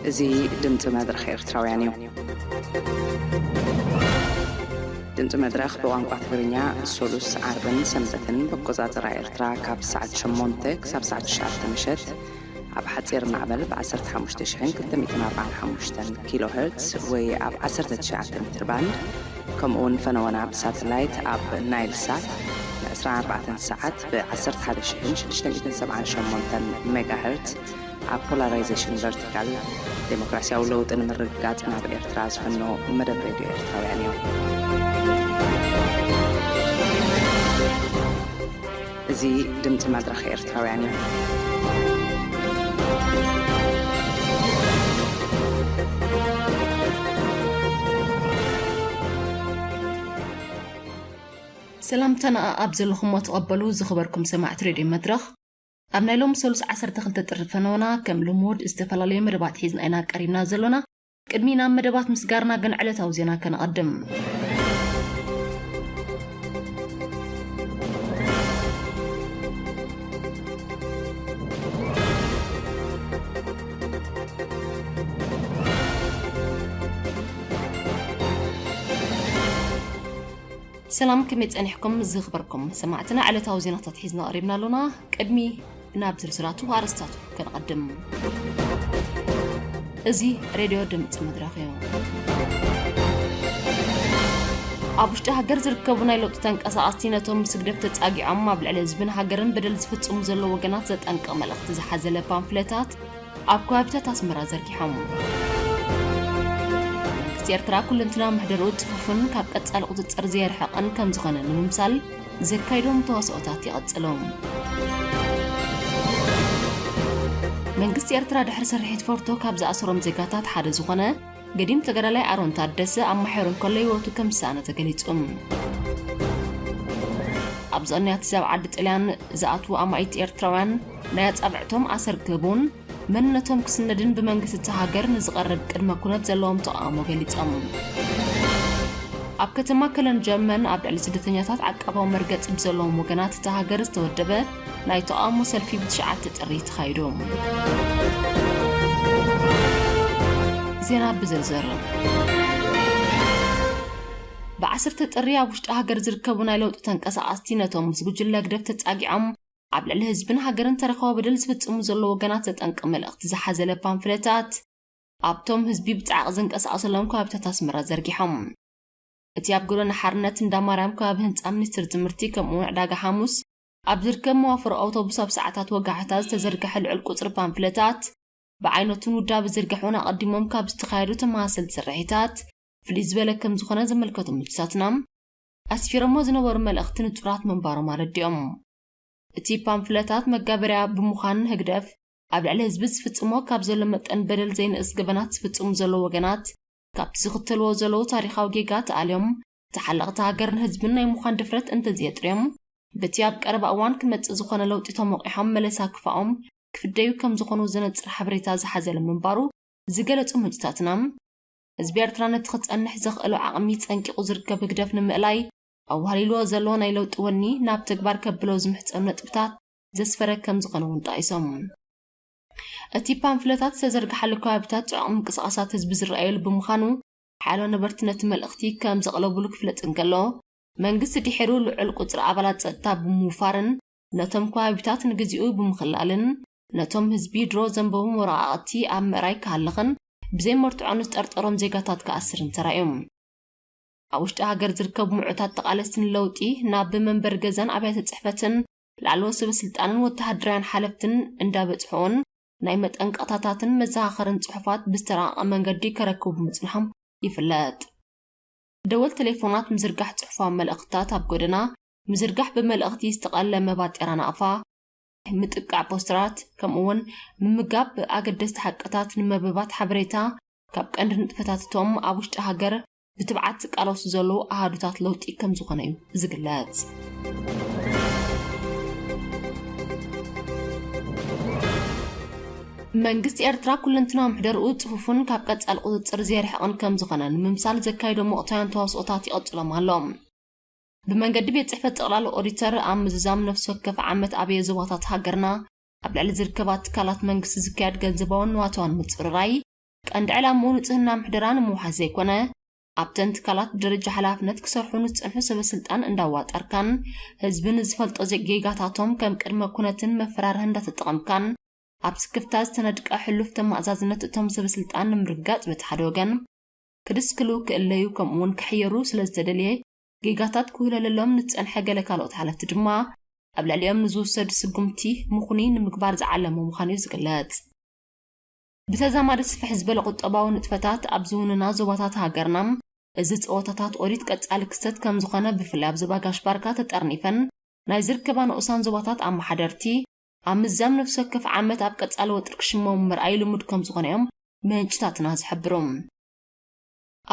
እዚ ድምፂ መድረኽ ኤርትራውያን እዩ። ድምፂ መድረኽ ብቋንቋ ትግርኛ ሶሉስ፣ ዓርብን ሰንበትን ብኣቆፃፅራ ኤርትራ ካብ ሰዓት ሸሞንተ ክሳብ ሰዓት ትሽዓተ ምሸት ኣብ ሓፂር ማዕበል ብ ዓሰርተ ሓሙሽተ ሽሕን ክልተ ሚእትን ኣርባዓን ሓሙሽተን ኪሎ ሄርትስ ወይ ኣብ ዓሰርተ ትሽዓተ ሜትር ባንድ፣ ከምኡ እውን ፈነወና ብሳተላይት ኣብ ናይል ሳት ን ዕስራን ኣርባዕተን ሰዓት ብ ዓሰርተ ሓደ ሽሕን ሽዱሽተ ሚእትን ሰብዓን ሸሞንተን ሜጋ ሄርትስ ኣብ ፖላራይዜሽን ቨርቲካል ዴሞክራሲያዊ ለውጢ ንምርግጋጽ ናብ ኤርትራ ዝፈኖ መደብ ሬድዮ ኤርትራውያን እዩ። እዚ ድምፂ መድረኽ ኤርትራውያን እዩ። ሰላምታና ኣብ ዘለኹሞ ተቐበሉ ዝኸበርኩም ሰማዕቲ ሬድዮ መድረኽ። ኣብ ናይ ሎሚ ሰሉስ ዓሰርተ ክልተ ጥሪ ፈነወና ከም ልሙድ ዝተፈላለዩ መደባት ሒዝና ኢና ቀሪብና ዘሎና። ቅድሚ ናብ መደባት ምስጋርና ግን ዕለታዊ ዜና ከነቐድም። ሰላም፣ ከመይ ጸኒሕኩም ዝኽበርኩም ሰማዕትና? ዕለታዊ ዜናታት ሒዝና ቀሪብና ኣሎና። ቅድሚ ናብ ዝርዝራቱ ኣርእስታቱ ከንቐድም። እዚ ሬድዮ ድምፂ መድረኽ እዩ። ኣብ ውሽጢ ሃገር ዝርከቡ ናይ ለውጢ ተንቀሳቐስቲ ነቶም ምስ ህግደፍ ተጻጊዖም ኣብ ልዕሊ ህዝብን ሃገርን በደል ዝፍጽሙ ዘለዉ ወገናት ዘጠንቅቕ መልእኽቲ ዝሓዘለ ፓምፍለታት ኣብ ከባቢታት ኣስመራ ዘርጊሖም። መንግስቲ ኤርትራ ኩለንትና ምሕደርኡ ጽፉፍን ካብ ቀጻሊ ቁጽጽር ዘየርሕቕን ከም ዝኾነ ንምምሳል ዘካይዶም ተዋስኦታት ይቐጽሉ። መንግስቲ ኤርትራ ድሕሪ ስርሒት ፎርቶ ካብ ዝኣሰሮም ዜጋታት ሓደ ዝኾነ ገዲም ተጋዳላይ ኣሮን ታደሰ ኣማሒሩ እንከሎ ህይወቱ ከም ዝሰኣነ ተገሊጹ። ኣብ ዝቕንያት ኣብ ዓዲ ጥልያን ዝኣትዉ ኣማኢት ኤርትራውያን ናይ ኣጻብዕቶም ኣሰር ክህቡን መንነቶም ክስነድን ብመንግስቲ እታ ሃገር ንዝቐርብ ቅድመ ኩነት ዘለዎም ተቓውሞ ገሊጾም። ኣብ ከተማ ከለን ጀርመን ኣብ ልዕሊ ስደተኛታት ዓቃባዊ መርገጺ ብዘለዎም ወገናት እታ ሃገር ዝተወደበ ናይ ተቓውሞ ሰልፊ ብትሽዓተ ጥሪ ተኻይዱ። ዜና ብዝርዝር። ብዓሰርተ ጥሪ ኣብ ውሽጢ ሃገር ዝርከቡ ናይ ለውጢ ተንቀሳቐስቲ ነቶም ምስ ጉጅለ ህግደፍ ተጻጊዖም ኣብ ልዕሊ ህዝብን ሃገርን ተረኻዊ በደል ዝፍጽሙ ዘለዉ ወገናት ዘጠንቅቕ መልእኽቲ ዝሓዘለ ፓምፍለታት ኣብቶም ህዝቢ ብጻዕቂ ዝንቀሳቐሰሎም ከባቢታት ኣስመራ ዘርጊሖም። እቲ ኣብ ጎደና ሓርነት እንዳ ማርያም ከባቢ ህንጻ ሚኒስትሪ ትምህርቲ ከምኡ እውን ዕዳጋ ሓሙስ ኣብ ዝርከብ መዋፍር ኣውቶቡስ ኣብ ሰዓታት ወጋሕታ ዝተዘርግሐ ልዑል ቁጽሪ ፓምፍለታት ብዓይነቱን ውዳበ ዝርግሑን ኣቐዲሞም ካብ ዝተኻየዱ ተመሳሰልቲ ስርሒታት ፍልይ ዝበለ ከም ዝኾነ ዘመልከቱ ምንጭታትና ኣስፊሮሞ ዝነበሩ መልእኽቲ ንጹራት ምንባሮም ኣረዲኦም። እቲ ፓምፍለታት መጋበርያ ብምዃን ህግደፍ ኣብ ልዕሊ ህዝቢ ዝፍጽሞ ካብ ዘሎ መጠን በደል ዘይንእስ ገበናት ዝፍጽሙ ዘለዉ ወገናት ካብቲ ዝኽተልዎ ዘለዉ ታሪኻዊ ጌጋ ተኣልዮም ተሓለቕቲ ሃገርን ህዝብን ናይ ምዃን ድፍረት እንተዘየጥርዮም በቲ ኣብ ቀረባ እዋን ክመጽእ ዝኾነ ለውጢ ተሞቒሖም መለሳ ክፋኦም ክፍደዩ ከም ዝኾኑ ዘነጽር ሓበሬታ ዝሓዘለ ምንባሩ ዝገለጹ ምንጭታትና፣ ህዝቢ ኤርትራ ነቲ ክጸንሕ ዘኽእሎ ዓቕሚ ጸንቂቑ ዝርከብ ህግደፍ ንምእላይ ኣዋህሊልዎ ዘሎ ናይ ለውጢ ወኒ ናብ ተግባር ከብሎ ዝምሕጸኑ ነጥብታት ዘስፈረ ከም ዝኾነ እውን ጠቒሶም። እቲ ፓምፍለታት ዝተዘርግሓሉ ከባቢታት ጽዑቕ ምንቅስቓሳት ህዝቢ ዝረኣየሉ ብምዃኑ ሓያሎ ነበርቲ ነቲ መልእኽቲ ከም ዘቕለቡሉ ክፍለጥ እንከሎ መንግስቲ ድሒሩ ልዑል ቁጽሪ ኣባላት ጸጥታ ብምውፋርን ነቶም ከባቢታት ንግዚኡ ብምኽላልን ነቶም ህዝቢ ድሮ ዘንበቦም ወረቓቕቲ ኣብ ምእራይ ክሃልኽን ብዘይ መርትዖ ንዝጠርጠሮም ዜጋታት ክኣስርን ተራእዮም። ኣብ ውሽጢ ሃገር ዝርከቡ ምዑታት ተቓለስቲ ንለውጢ ናብ መንበሪ ገዛን ኣብያተ ጽሕፈትን ላዕለዎት ሰበ ስልጣንን ወተሃደራውያን ሓለፍትን እንዳበጽሑን ናይ መጠንቀቕታታትን መዘኻኸርን ጽሑፋት ብዝተራቐቐ መንገዲ ከረክቡ ምጽንሖም ይፍለጥ። ደወል ቴሌፎናት፣ ምዝርጋሕ ጽሑፋዊ መልእኽትታት ኣብ ጎደና፣ ምዝርጋሕ ብመልእኽቲ ዝተቐለመ ባጤራ ናቕፋ፣ ምጥቃዕ ፖስተራት፣ ከምኡውን ምምጋብ ኣገደስቲ ሓቅታት ንምብባት ሓበሬታ ካብ ቀንዲ ንጥፈታት እቶም ኣብ ውሽጢ ሃገር ብትብዓት ዝቃለሱ ዘለዉ ኣሃዱታት ለውጢ ከም ዝኾነ እዩ ዝግለጽ። መንግስቲ ኤርትራ ኩለንትናዊ ምሕደርኡ ጽፉፍን ካብ ቀጻሊ ቁጽጽር ዘየርሕቕን ከም ዝኾነ ንምምሳል ዘካይዶም ወቕታውያን ተዋስኦታት ይቐጽሎም ኣሎ። ብመንገዲ ቤት ጽሕፈት ጠቕላሊ ኦዲተር ኣብ ምዝዛም ነፍሲ ወከፍ ዓመት ኣበየ ዞባታት ሃገርና ኣብ ልዕሊ ዝርከባ ትካላት መንግስቲ ዝካየድ ገንዘባውን ንዋታውን ምጽርራይ ቀንዲ ዕላምኡ ንጽህና ምሕደራ ንምውሓስ ዘይኮነ፣ ኣብተን ትካላት ብደረጃ ሓላፍነት ክሰርሑ ንዝጸንሑ ሰበ ስልጣን እንዳዋጠርካን ህዝቢ ንዝፈልጦ ጌጋታቶም ከም ቅድመ ኩነትን መፈራርህን እንዳተጠቐምካን ኣብ ስክፍታ ዝተነድቀ ሕሉፍ ተማእዛዝነት እቶም ሰበ ስልጣን ንምርግጋጽ በቲ ሓደ ወገን ክድስክሉ ክእለዩ ከምኡውን ክሕየሩ ስለ ዝተደልየ ጌጋታት ክውለለሎም ንዝጸንሐ ገለ ካልኦት ሓለፍቲ ድማ ኣብ ልዕሊኦም ንዝውሰዱ ስጉምቲ ምኹኒ ንምግባር ዝዓለመ ምዃኑ እዩ ዝግለጽ። ብተዛማዲ ስፍሕ ዝበለ ቁጠባዊ ንጥፈታት ኣብ ዝውንና ዞባታት ሃገርና፣ እዚ ጸወታታት ኦዲት ቀጻሊ ክስተት ከም ዝኾነ፣ ብፍላይ ኣብ ዞባ ጋሽ ባርካ ተጠርኒፈን ናይ ዝርከባ ንኡሳን ዞባታት ኣመሓደርቲ፣ ኣብ ምዛም ነፍሲ ወከፍ ዓመት ኣብ ቀጻሊ ወጥሪ ክሽመሙ ምርኣይ ልሙድ ከም ዝኾነ እዮም ምንጭታትና ዝሕብሩ።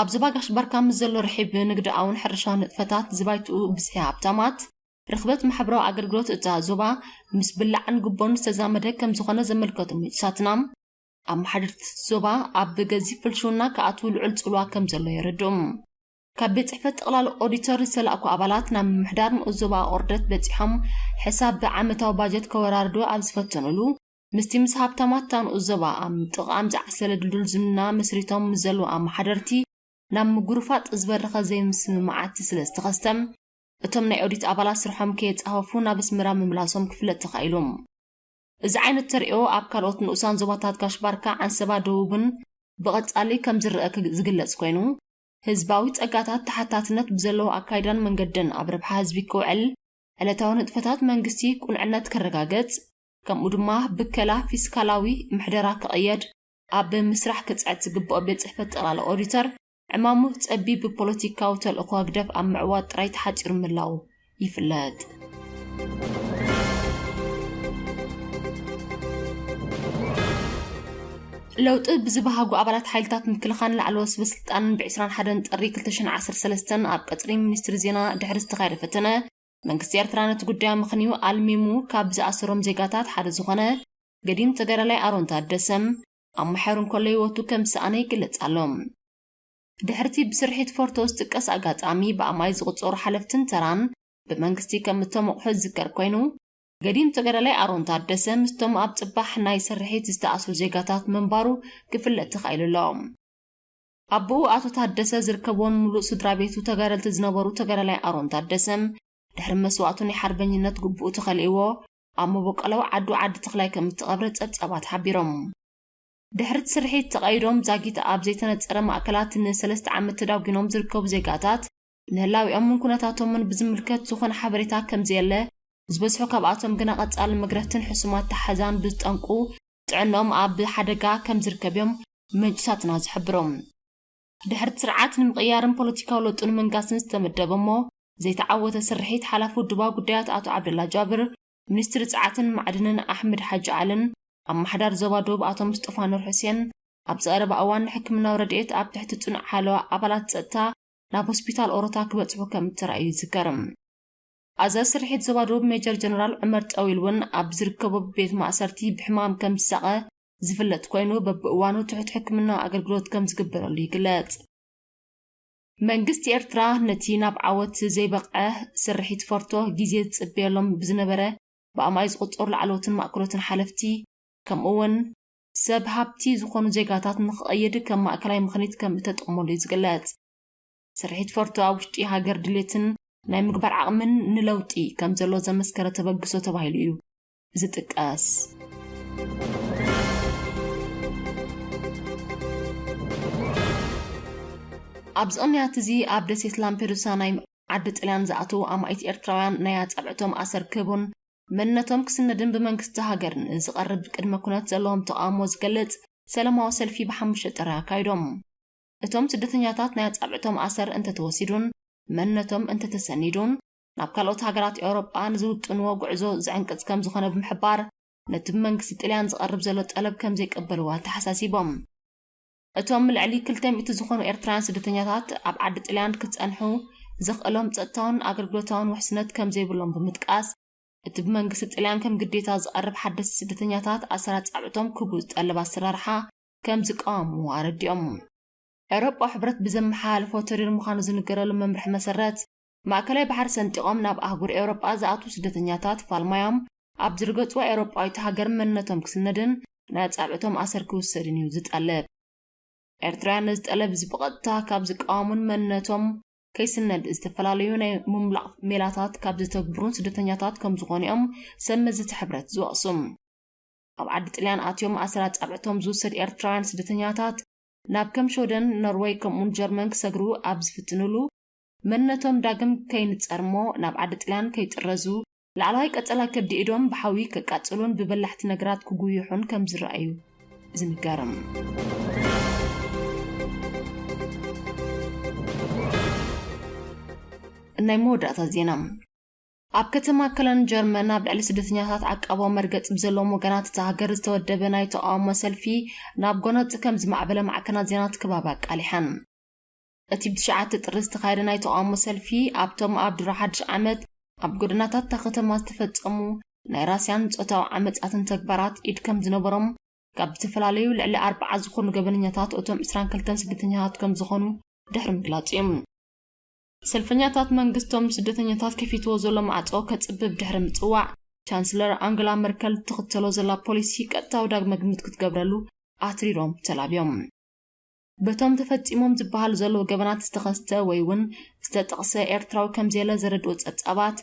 ኣብ ዞባ ጋሽ ባርካ ምስ ዘሎ ርሒብ ንግዳኣውን ሕርሻ ንጥፈታት ዝባይትኡ ብዝሒ ሃብታማት፣ ርኽበት ማሕበራዊ ኣገልግሎት እታ ዞባ ምስ ብላዕን ጉቦን ዝተዛመደ ከም ዝኾነ ዘመልከቱ ምንጭታትና፣ ኣመሓደርቲ ዞባ ኣብ ገዚፍ ፍልሽውና ክኣትዉ ልዑል ጽልዋ ከም ዘሎ የረድኡ። ካብ ቤት ጽሕፈት ጠቕላሊ ኦዲተር ዝተላእኩ ኣባላት ናብ ምምሕዳር ንኡስ ዞባ ኦርደት በጺሖም ሕሳብ ብዓመታዊ ባጀት ከወራርዱ ኣብ ዝፈተኑሉ፣ ምስቲ ምስ ሃብታማት እታ ንኡስ ዞባ ኣብ ምጥቓም ዝዓሰለ ድልዱል ዝምድና መስሪቶም ምስ ዘለዉ ኣመሓደርቲ ናብ ምጉርፋጥ ዝበረኸ ዘይምስምማዓት ስለ ዝተኸስተ፣ እቶም ናይ ኦዲት ኣባላት ስርሖም ከየጻፈፉ ናብ ኣስመራ ምምላሶም ክፍለጥ ተኻኢሉ። እዚ ዓይነት ተርእዮ ኣብ ካልኦት ንኡሳን ዞባታት ጋሽ ባርካ፣ ዓንሰባ ደቡብን ብቐጻሊ ከም ዝረአ ክግ-፣ ዝግለጽ ኮይኑ፣ ህዝባዊ ጸጋታት ተሓታትነት ብዘለዎ ኣካይዳን መንገድን ኣብ ረብሓ ህዝቢ ክውዕል፣ ዕለታዊ ንጥፈታት መንግስቲ ቁንዕነት ክረጋገጽ፣ ከምኡ ድማ ብከላ ፊስካላዊ ምሕደራ ክቕየድ ኣብ ምስራሕ ክጽዕት ዝግብኦ ቤት ጽሕፈት ጠቕላሊ ኦዲተር፣ ዕማሙ ጸቢብ ብፖለቲካዊ ተልእኾ ህግደፍ ኣብ ምዕዋት ጥራይ ተሓጺሩ ምህላዉ ይፍለጥ። ለውጢ ብዝበሃጉ ኣባላት ሓይልታት ምክልኻን ላዕለዎት ሰበ ስልጣንን ብ ዕስራን ሓደን ጥሪ ክልተ ሽሕን ዓሰርተ ሰለስተን ኣብ ቀጽሪ ሚኒስትሪ ዜና ድሕሪ ዝተኻየደ ፈተነ፣ መንግስቲ ኤርትራ ነቲ ጉዳይ ኣመኽንዩ ኣልሚሙ ካብ ዝኣሰሮም ዜጋታት ሓደ ዝኾነ ገዲም ተጋዳላይ ኣሮን ታደሰ፣ ኣመሓሩ እንከሎ ህይወቱ ከም ዝሰኣነ ይግለጽ ኣሎ። ድሕርቲ ብስርሒት ፎርቶ ዝጥቀስ ኣጋጣሚ፣ ብኣማይ ዝቑጸሩ ሓለፍትን ተራን ብመንግስቲ ከም እተመቑሑ ዝዝከር ኮይኑ፣ ገዲም ተጋዳላይ ኣሮን ታደሰ ምስቶም ኣብ ጽባሕ ናይ ስርሒት ዝተኣስሩ ዜጋታት ምንባሩ ክፍለጥ ተኻኢሉ ኣሎ። ኣቦኡ ኣቶ ታደሰ ዝርከብዎን ምሉእ ስድራ ቤቱ ተጋደልቲ ዝነበሩ ተጋዳላይ ኣሮን ታደሰ፣ ድሕሪ መስዋእቱ ናይ ሓርበኝነት ግቡኡ ተኸሊእዎ፣ ኣብ መበቆላዊ ዓዱ ዓዲ ተኽላይ ከም ዝተቐብረ ጸብጻባት ሓቢሮም። ድሕሪ እቲ ስርሒት ተቐይዶም ዛጊት ኣብ ዘይተነጸረ ማእከላት ንሰለስተ ዓመት ተዳጒኖም ዝርከቡ ዜጋታት፣ ንህላዊኦምን ኩነታቶምን ብዝምልከት ዝኾነ ሓበሬታ ከም ዘየለ፣ ዝበዝሑ ካብኣቶም ግና ቀጻሊ መግረፍትን ሕሱማት ተሓዛን ብዝጠንቁ ጥዕንኦም ኣብ ሓደጋ ከም ዝርከብ እዮም ምንጭታትና ዝሕብሩ። ድሕሪ እቲ ስርዓት ንምቕያርን ፖለቲካዊ ለውጢ ንምንጋስን ዝተመደበ እሞ ዘይተዓወተ ስርሒት፣ ሓላፊ ውድባዊ ጉዳያት ኣቶ ዓብደላ ጃብር፣ ሚኒስትሪ ጸዓትን ማዕድንን ኣሕመድ ሓጂ ዓልን፣ ኣመሓዳሪ ዞባ ደቡብ ኣቶ ምስጦፋ ኑር ሑሴን፣ ኣብዚ ቀረባ እዋን ንሕክምናዊ ረድኤት ኣብ ትሕቲ ጽኑዕ ሓለዋ ኣባላት ጸጥታ ናብ ሆስፒታል ኦሮታ ክበጽሑ ከም እተራእዩ ይዝከር። ኣዛዚ ስርሒት ዞባ ደቡብ ሜጀር ጀነራል ዑመር ጠዊል እውን ኣብ ዝርከቦ ቤት ማእሰርቲ ብሕማም ከም ዝሳቐ ዝፍለጥ ኮይኑ፣ በብእዋኑ ትሑት ሕክምናዊ ኣገልግሎት ከም ዝግበረሉ ይግለጽ። መንግስቲ ኤርትራ ነቲ ናብ ዓወት ዘይበቕዐ ስርሒት ፎርቶ፣ ግዜ ዝጽበየሎም ብዝነበረ ብኣማይ ዝቑጸሩ ላዕለዎትን ማእከሎትን ሓለፍቲ፣ ከምኡ እውን ሰብ ሃብቲ ዝኾኑ ዜጋታት ንኽቐይድ ከም ማእከላይ ምኽኒት ከም እተጠቕመሉ እዩ ዝግለጽ። ስርሒት ፎርቶ ኣብ ውሽጢ ሃገር ድሌትን ናይ ምግባር ዓቕምን ንለውጢ ከም ዘሎ ዘመስከረ ተበግሶ ተባሂሉ እዩ ዝጥቀስ። ኣብዚ ቅንያት እዚ፣ ኣብ ደሴት ላምፔዱሳ ናይ ዓዲ ጥልያን ዝኣተዉ ኣማኢት ኤርትራውያን ናይ ኣጻብዕቶም ኣሰር ክህቡን መንነቶም ክስነድን ብመንግስቲ ሃገር ንዝቐርብ ቅድመ ኩነት ዘለዎም ተቓውሞ ዝገልጽ ሰላማዊ ሰልፊ ብሓሙሽተ ጥሪ ኣካይዶም። እቶም ስደተኛታት ናይ ኣጻብዕቶም ኣሰር እንተተወሲዱን መንነቶም እንተተሰኒዱን፣ ናብ ካልኦት ሃገራት ኤውሮጳ ንዝውጥንዎ ጉዕዞ ዝዕንቅጽ ከም ዝኾነ ብምሕባር፣ ነቲ ብመንግስቲ ጥልያን ዝቐርብ ዘሎ ጠለብ ከም ዘይቀበልዎ ኣተሓሳሲቦም። እቶም ልዕሊ ክልተ ሚእቲ ዝኾኑ ኤርትራውያን ስደተኛታት ኣብ ዓዲ ጥልያን ክጸንሑ ዘኽእሎም ጸጥታውን ኣገልግሎታውን ውሕስነት ከም ዘይብሎም ብምጥቃስ፣ እቲ ብመንግስቲ ጥልያን ከም ግዴታ ዝቐርብ ሓደስቲ ስደተኛታት ኣሰር ኣጻብዕቶም ክህቡ ዝጠልብ ኣሰራርሓ ከም ዝቃወምዎ ኣረዲኦም። ኤውሮጳዊ ሕብረት ብዘመሓላለፎ ተሪር ምዃኑ ዝንገረሉ መምርሒ መሰረት፣ ማእከላይ ባሕሪ ሰንጢቖም ናብ ኣህጉር ኤውሮጳ ዝኣትዉ ስደተኛታት ፋልማዮም ኣብ ዝርገጽዋ ኤውሮጳዊት ሃገር መንነቶም ክስነድን ናይ ኣጻብዕቶም ኣሰር ክውሰድን እዩ ዝጠልብ። ኤርትራውያን ነዚ ጠለብ እዚ ብቐጥታ ካብ ዝቃወሙን መንነቶም ከይስነድ ዝተፈላለዩ ናይ ምምላቕ ሜላታት ካብ ዘተግብሩን ስደተኛታት ከም ዝኾኑ እዮም ሰብ መዚ እቲ ሕብረት ዝወቕሱ። ኣብ ዓዲ ጥልያን ኣትዮም ኣሰር ኣጻብዕቶም ዝውሰድ ኤርትራውያን ስደተኛታት ናብ ከም ሽወደን፣ ኖርወይ ከምኡውን ጀርመን ክሰግሩ ኣብ ዝፍትኑሉ፣ መንነቶም ዳግም ከይንጸር እሞ ናብ ዓዲ ጥልያን ከይጥረዙ፣ ላዕለዋይ ቀጸላ ከብዲ ኢዶም ብሓዊ ከቃጽሉን ብበላሕቲ ነገራት ክጉይሑን ከም ዝረኣዩ ዝንገርም። ናይ መወዳእታ ዜና። ኣብ ከተማ ከለን ጀርመን ኣብ ልዕሊ ስደተኛታት ዓቃባዊ መርገጽ ብዘለዎም ወገናት እታ ሃገር ዝተወደበ ናይ ተቓውሞ ሰልፊ ናብ ጎነጽ ከም ዝማዕበለ ማዕከናት ዜና እቲ ከባቢ ኣቃሊሐን። እቲ ብትሽዓተ ጥሪ ዝተኻየደ ናይ ተቓውሞ ሰልፊ ኣብቶም ኣብ ድሮ ሓድሽ ዓመት ኣብ ጎደናታት እታ ከተማ ዝተፈጸሙ ናይ ራስያን ጾታዊ ዓመጻትን ተግባራት ኢድ ከም ዝነበሮም ካብ ዝተፈላለዩ ልዕሊ ኣርብዓ ዝኾኑ ገበነኛታት እቶም ዕስራን ክልተን ስደተኛታት ከም ዝኾኑ ድሕሪ ምግላጽ እዩ። ሰልፈኛታት መንግስቶም ስደተኛታት ከፊትዎ ዘሎ ማዕጾ ከጽብብ ድሕሪ ምጽዋዕ፣ ቻንስለር ኣንገላ መርከል ትኽተሎ ዘላ ፖሊሲ ቀጥታዊ ዳግመ ግምት ክትገብረሉ ኣትሪሮም ተላብዮም። በቶም ተፈጺሞም ዝበሃሉ ዘለዉ ገበናት ዝተኸስተ ወይ እውን ዝተጠቕሰ ኤርትራዊ ከም ዘየለ ዘረድኡ ጸብጻባት፣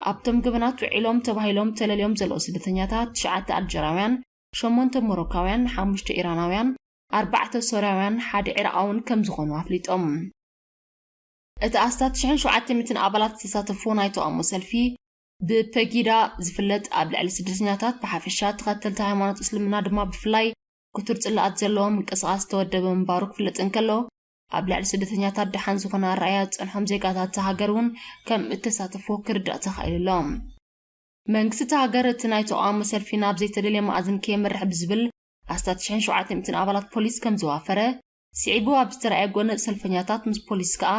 ኣብቶም ገበናት ውዒሎም ተባሂሎም ተለልዮም ዘለዉ ስደተኛታት ትሽዓተ ኣልጀራውያን፣ ሸሞንተ ሞሮካውያን፣ ሓሙሽተ ኢራናውያን፣ ኣርባዕተ ሶርያውያን፣ ሓደ ዒራቓውን ከም ዝኾኑ ኣፍሊጦም። እቲ ኣስታት ሽሕን ሸውዓተ ሚእትን ኣባላት ዝተሳተፍዎ ናይ ተቓውሞ ሰልፊ፣ ብፐጊዳ ዝፍለጥ ኣብ ልዕሊ ስደተኛታት ብሓፈሻ፣ ተኸተልቲ ሃይማኖት እስልምና ድማ ብፍላይ፣ ክቱር ጽልኣት ዘለዎ ምንቅስቓስ ዝተወደበ ምንባሩ ክፍለጥ እንከሎ፣ ኣብ ልዕሊ ስደተኛታት ደሓን ዝኾነ ኣረኣእያ ዝጸንሖም ዜጋታት እታ ሃገር እውን ከም እተሳተፍዎ ክርዳእ ተኻኢሉ ኣሎ። መንግስቲ እታ ሃገር እቲ ናይ ተቓውሞ ሰልፊ ናብ ዘይተደልየ መኣዝን ከየምርሕ ብዝብል ኣስታት ሽሕን ሸውዓተ ሚእትን ኣባላት ፖሊስ ከም ዘዋፈረ፣ ስዒቡ ኣብ ዝተረኣየ ጎነጽ ሰልፈኛታት ምስ ፖሊስ ከኣ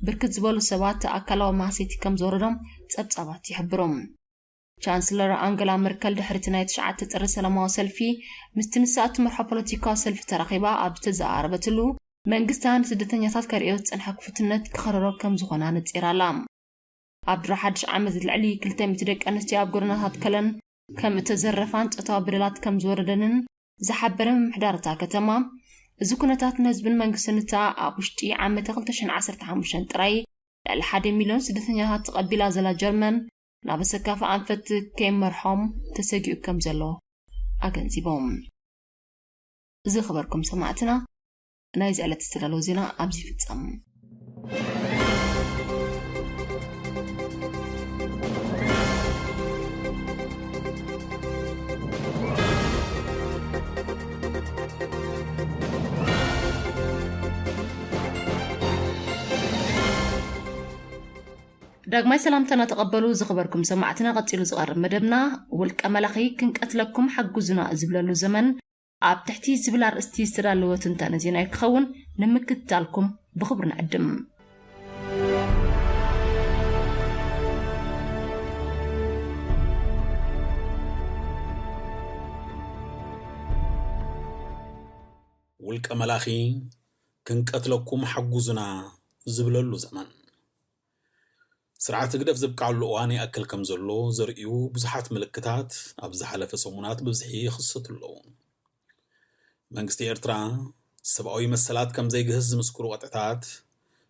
ብርክት ዝበሉ ሰባት ኣካላዊ ማህሰይቲ ከም ዝወረዶም ጸብጻባት ይሕብሩ። ቻንስለር ኣንገላ መርከል ድሕሪ እቲ ናይ ትሽዓተ ጥሪ ሰላማዊ ሰልፊ ምስቲ ንሳ እትመርሖ ፖለቲካዊ ሰልፊ ተራኺባ ኣብ ዝተዘራረበትሉ፣ መንግስታ ንስደተኛታት ከርእዮ ዝጸንሐ ክፉትነት ክኸረሮ ከም ዝኾነ ኣነጺራ ኣላ። ኣብ ድሮ ሓድሽ ዓመት ልዕሊ ክልተ ሚእቲ ደቂ ኣንስትዮ ኣብ ጎደናታት ከለን ከም እተዘረፋን ጾታዊ በደላት ከም ዝወረደንን ዝሓበረ ምምሕዳር እታ ከተማ፣ እዚ ኩነታት ንህዝብን መንግስትን እታ ኣብ ውሽጢ ዓመተ ክልተ ሽሕን ዓሰርተ ሓሙሽተን ጥራይ ልዕሊ ሓደ ሚልዮን ስደተኛታት ተቐቢላ ዘላ ጀርመን ናብ ኣሰካፊ ኣንፈት ከይመርሖም ተሰጊኡ ከም ዘሎ ኣገንዚቦም። ዝኸበርኩም ሰማዕትና፣ ናይዚ ዕለት ዝተዳለወ ዜና ኣብዚ ይፍጸም። ዳግማይ ሰላምታና ተቐበሉ ዝኸበርኩም ሰማዕትና። ቀጺሉ ዝቐርብ መደብና ውልቀ መላኺ ክንቀትለኩም ሓግዙና ዝብለሉ ዘመን ኣብ ትሕቲ ዝብል ኣርእስቲ ዝተዳለወ ትንታነ ዜና ክኸውን ንምክትታልኩም ብኽብሪ ንዕድም። ውልቀ መላኺ ክንቀትለኩም ሓጉዙና ዝብለሉ ዘመን። ስርዓት ህግደፍ ዘብቅዓሉ እዋን ይኣክል ከም ዘሎ ዘርእዩ ብዙሓት ምልክታት ኣብ ዝሓለፈ ሰሙናት ብብዝሒ ይኽሰቱ ኣለዉ። መንግስቲ ኤርትራ ሰብኣዊ መሰላት ከም ዘይግህስ ዝምስክሩ ቅጥዕታት፣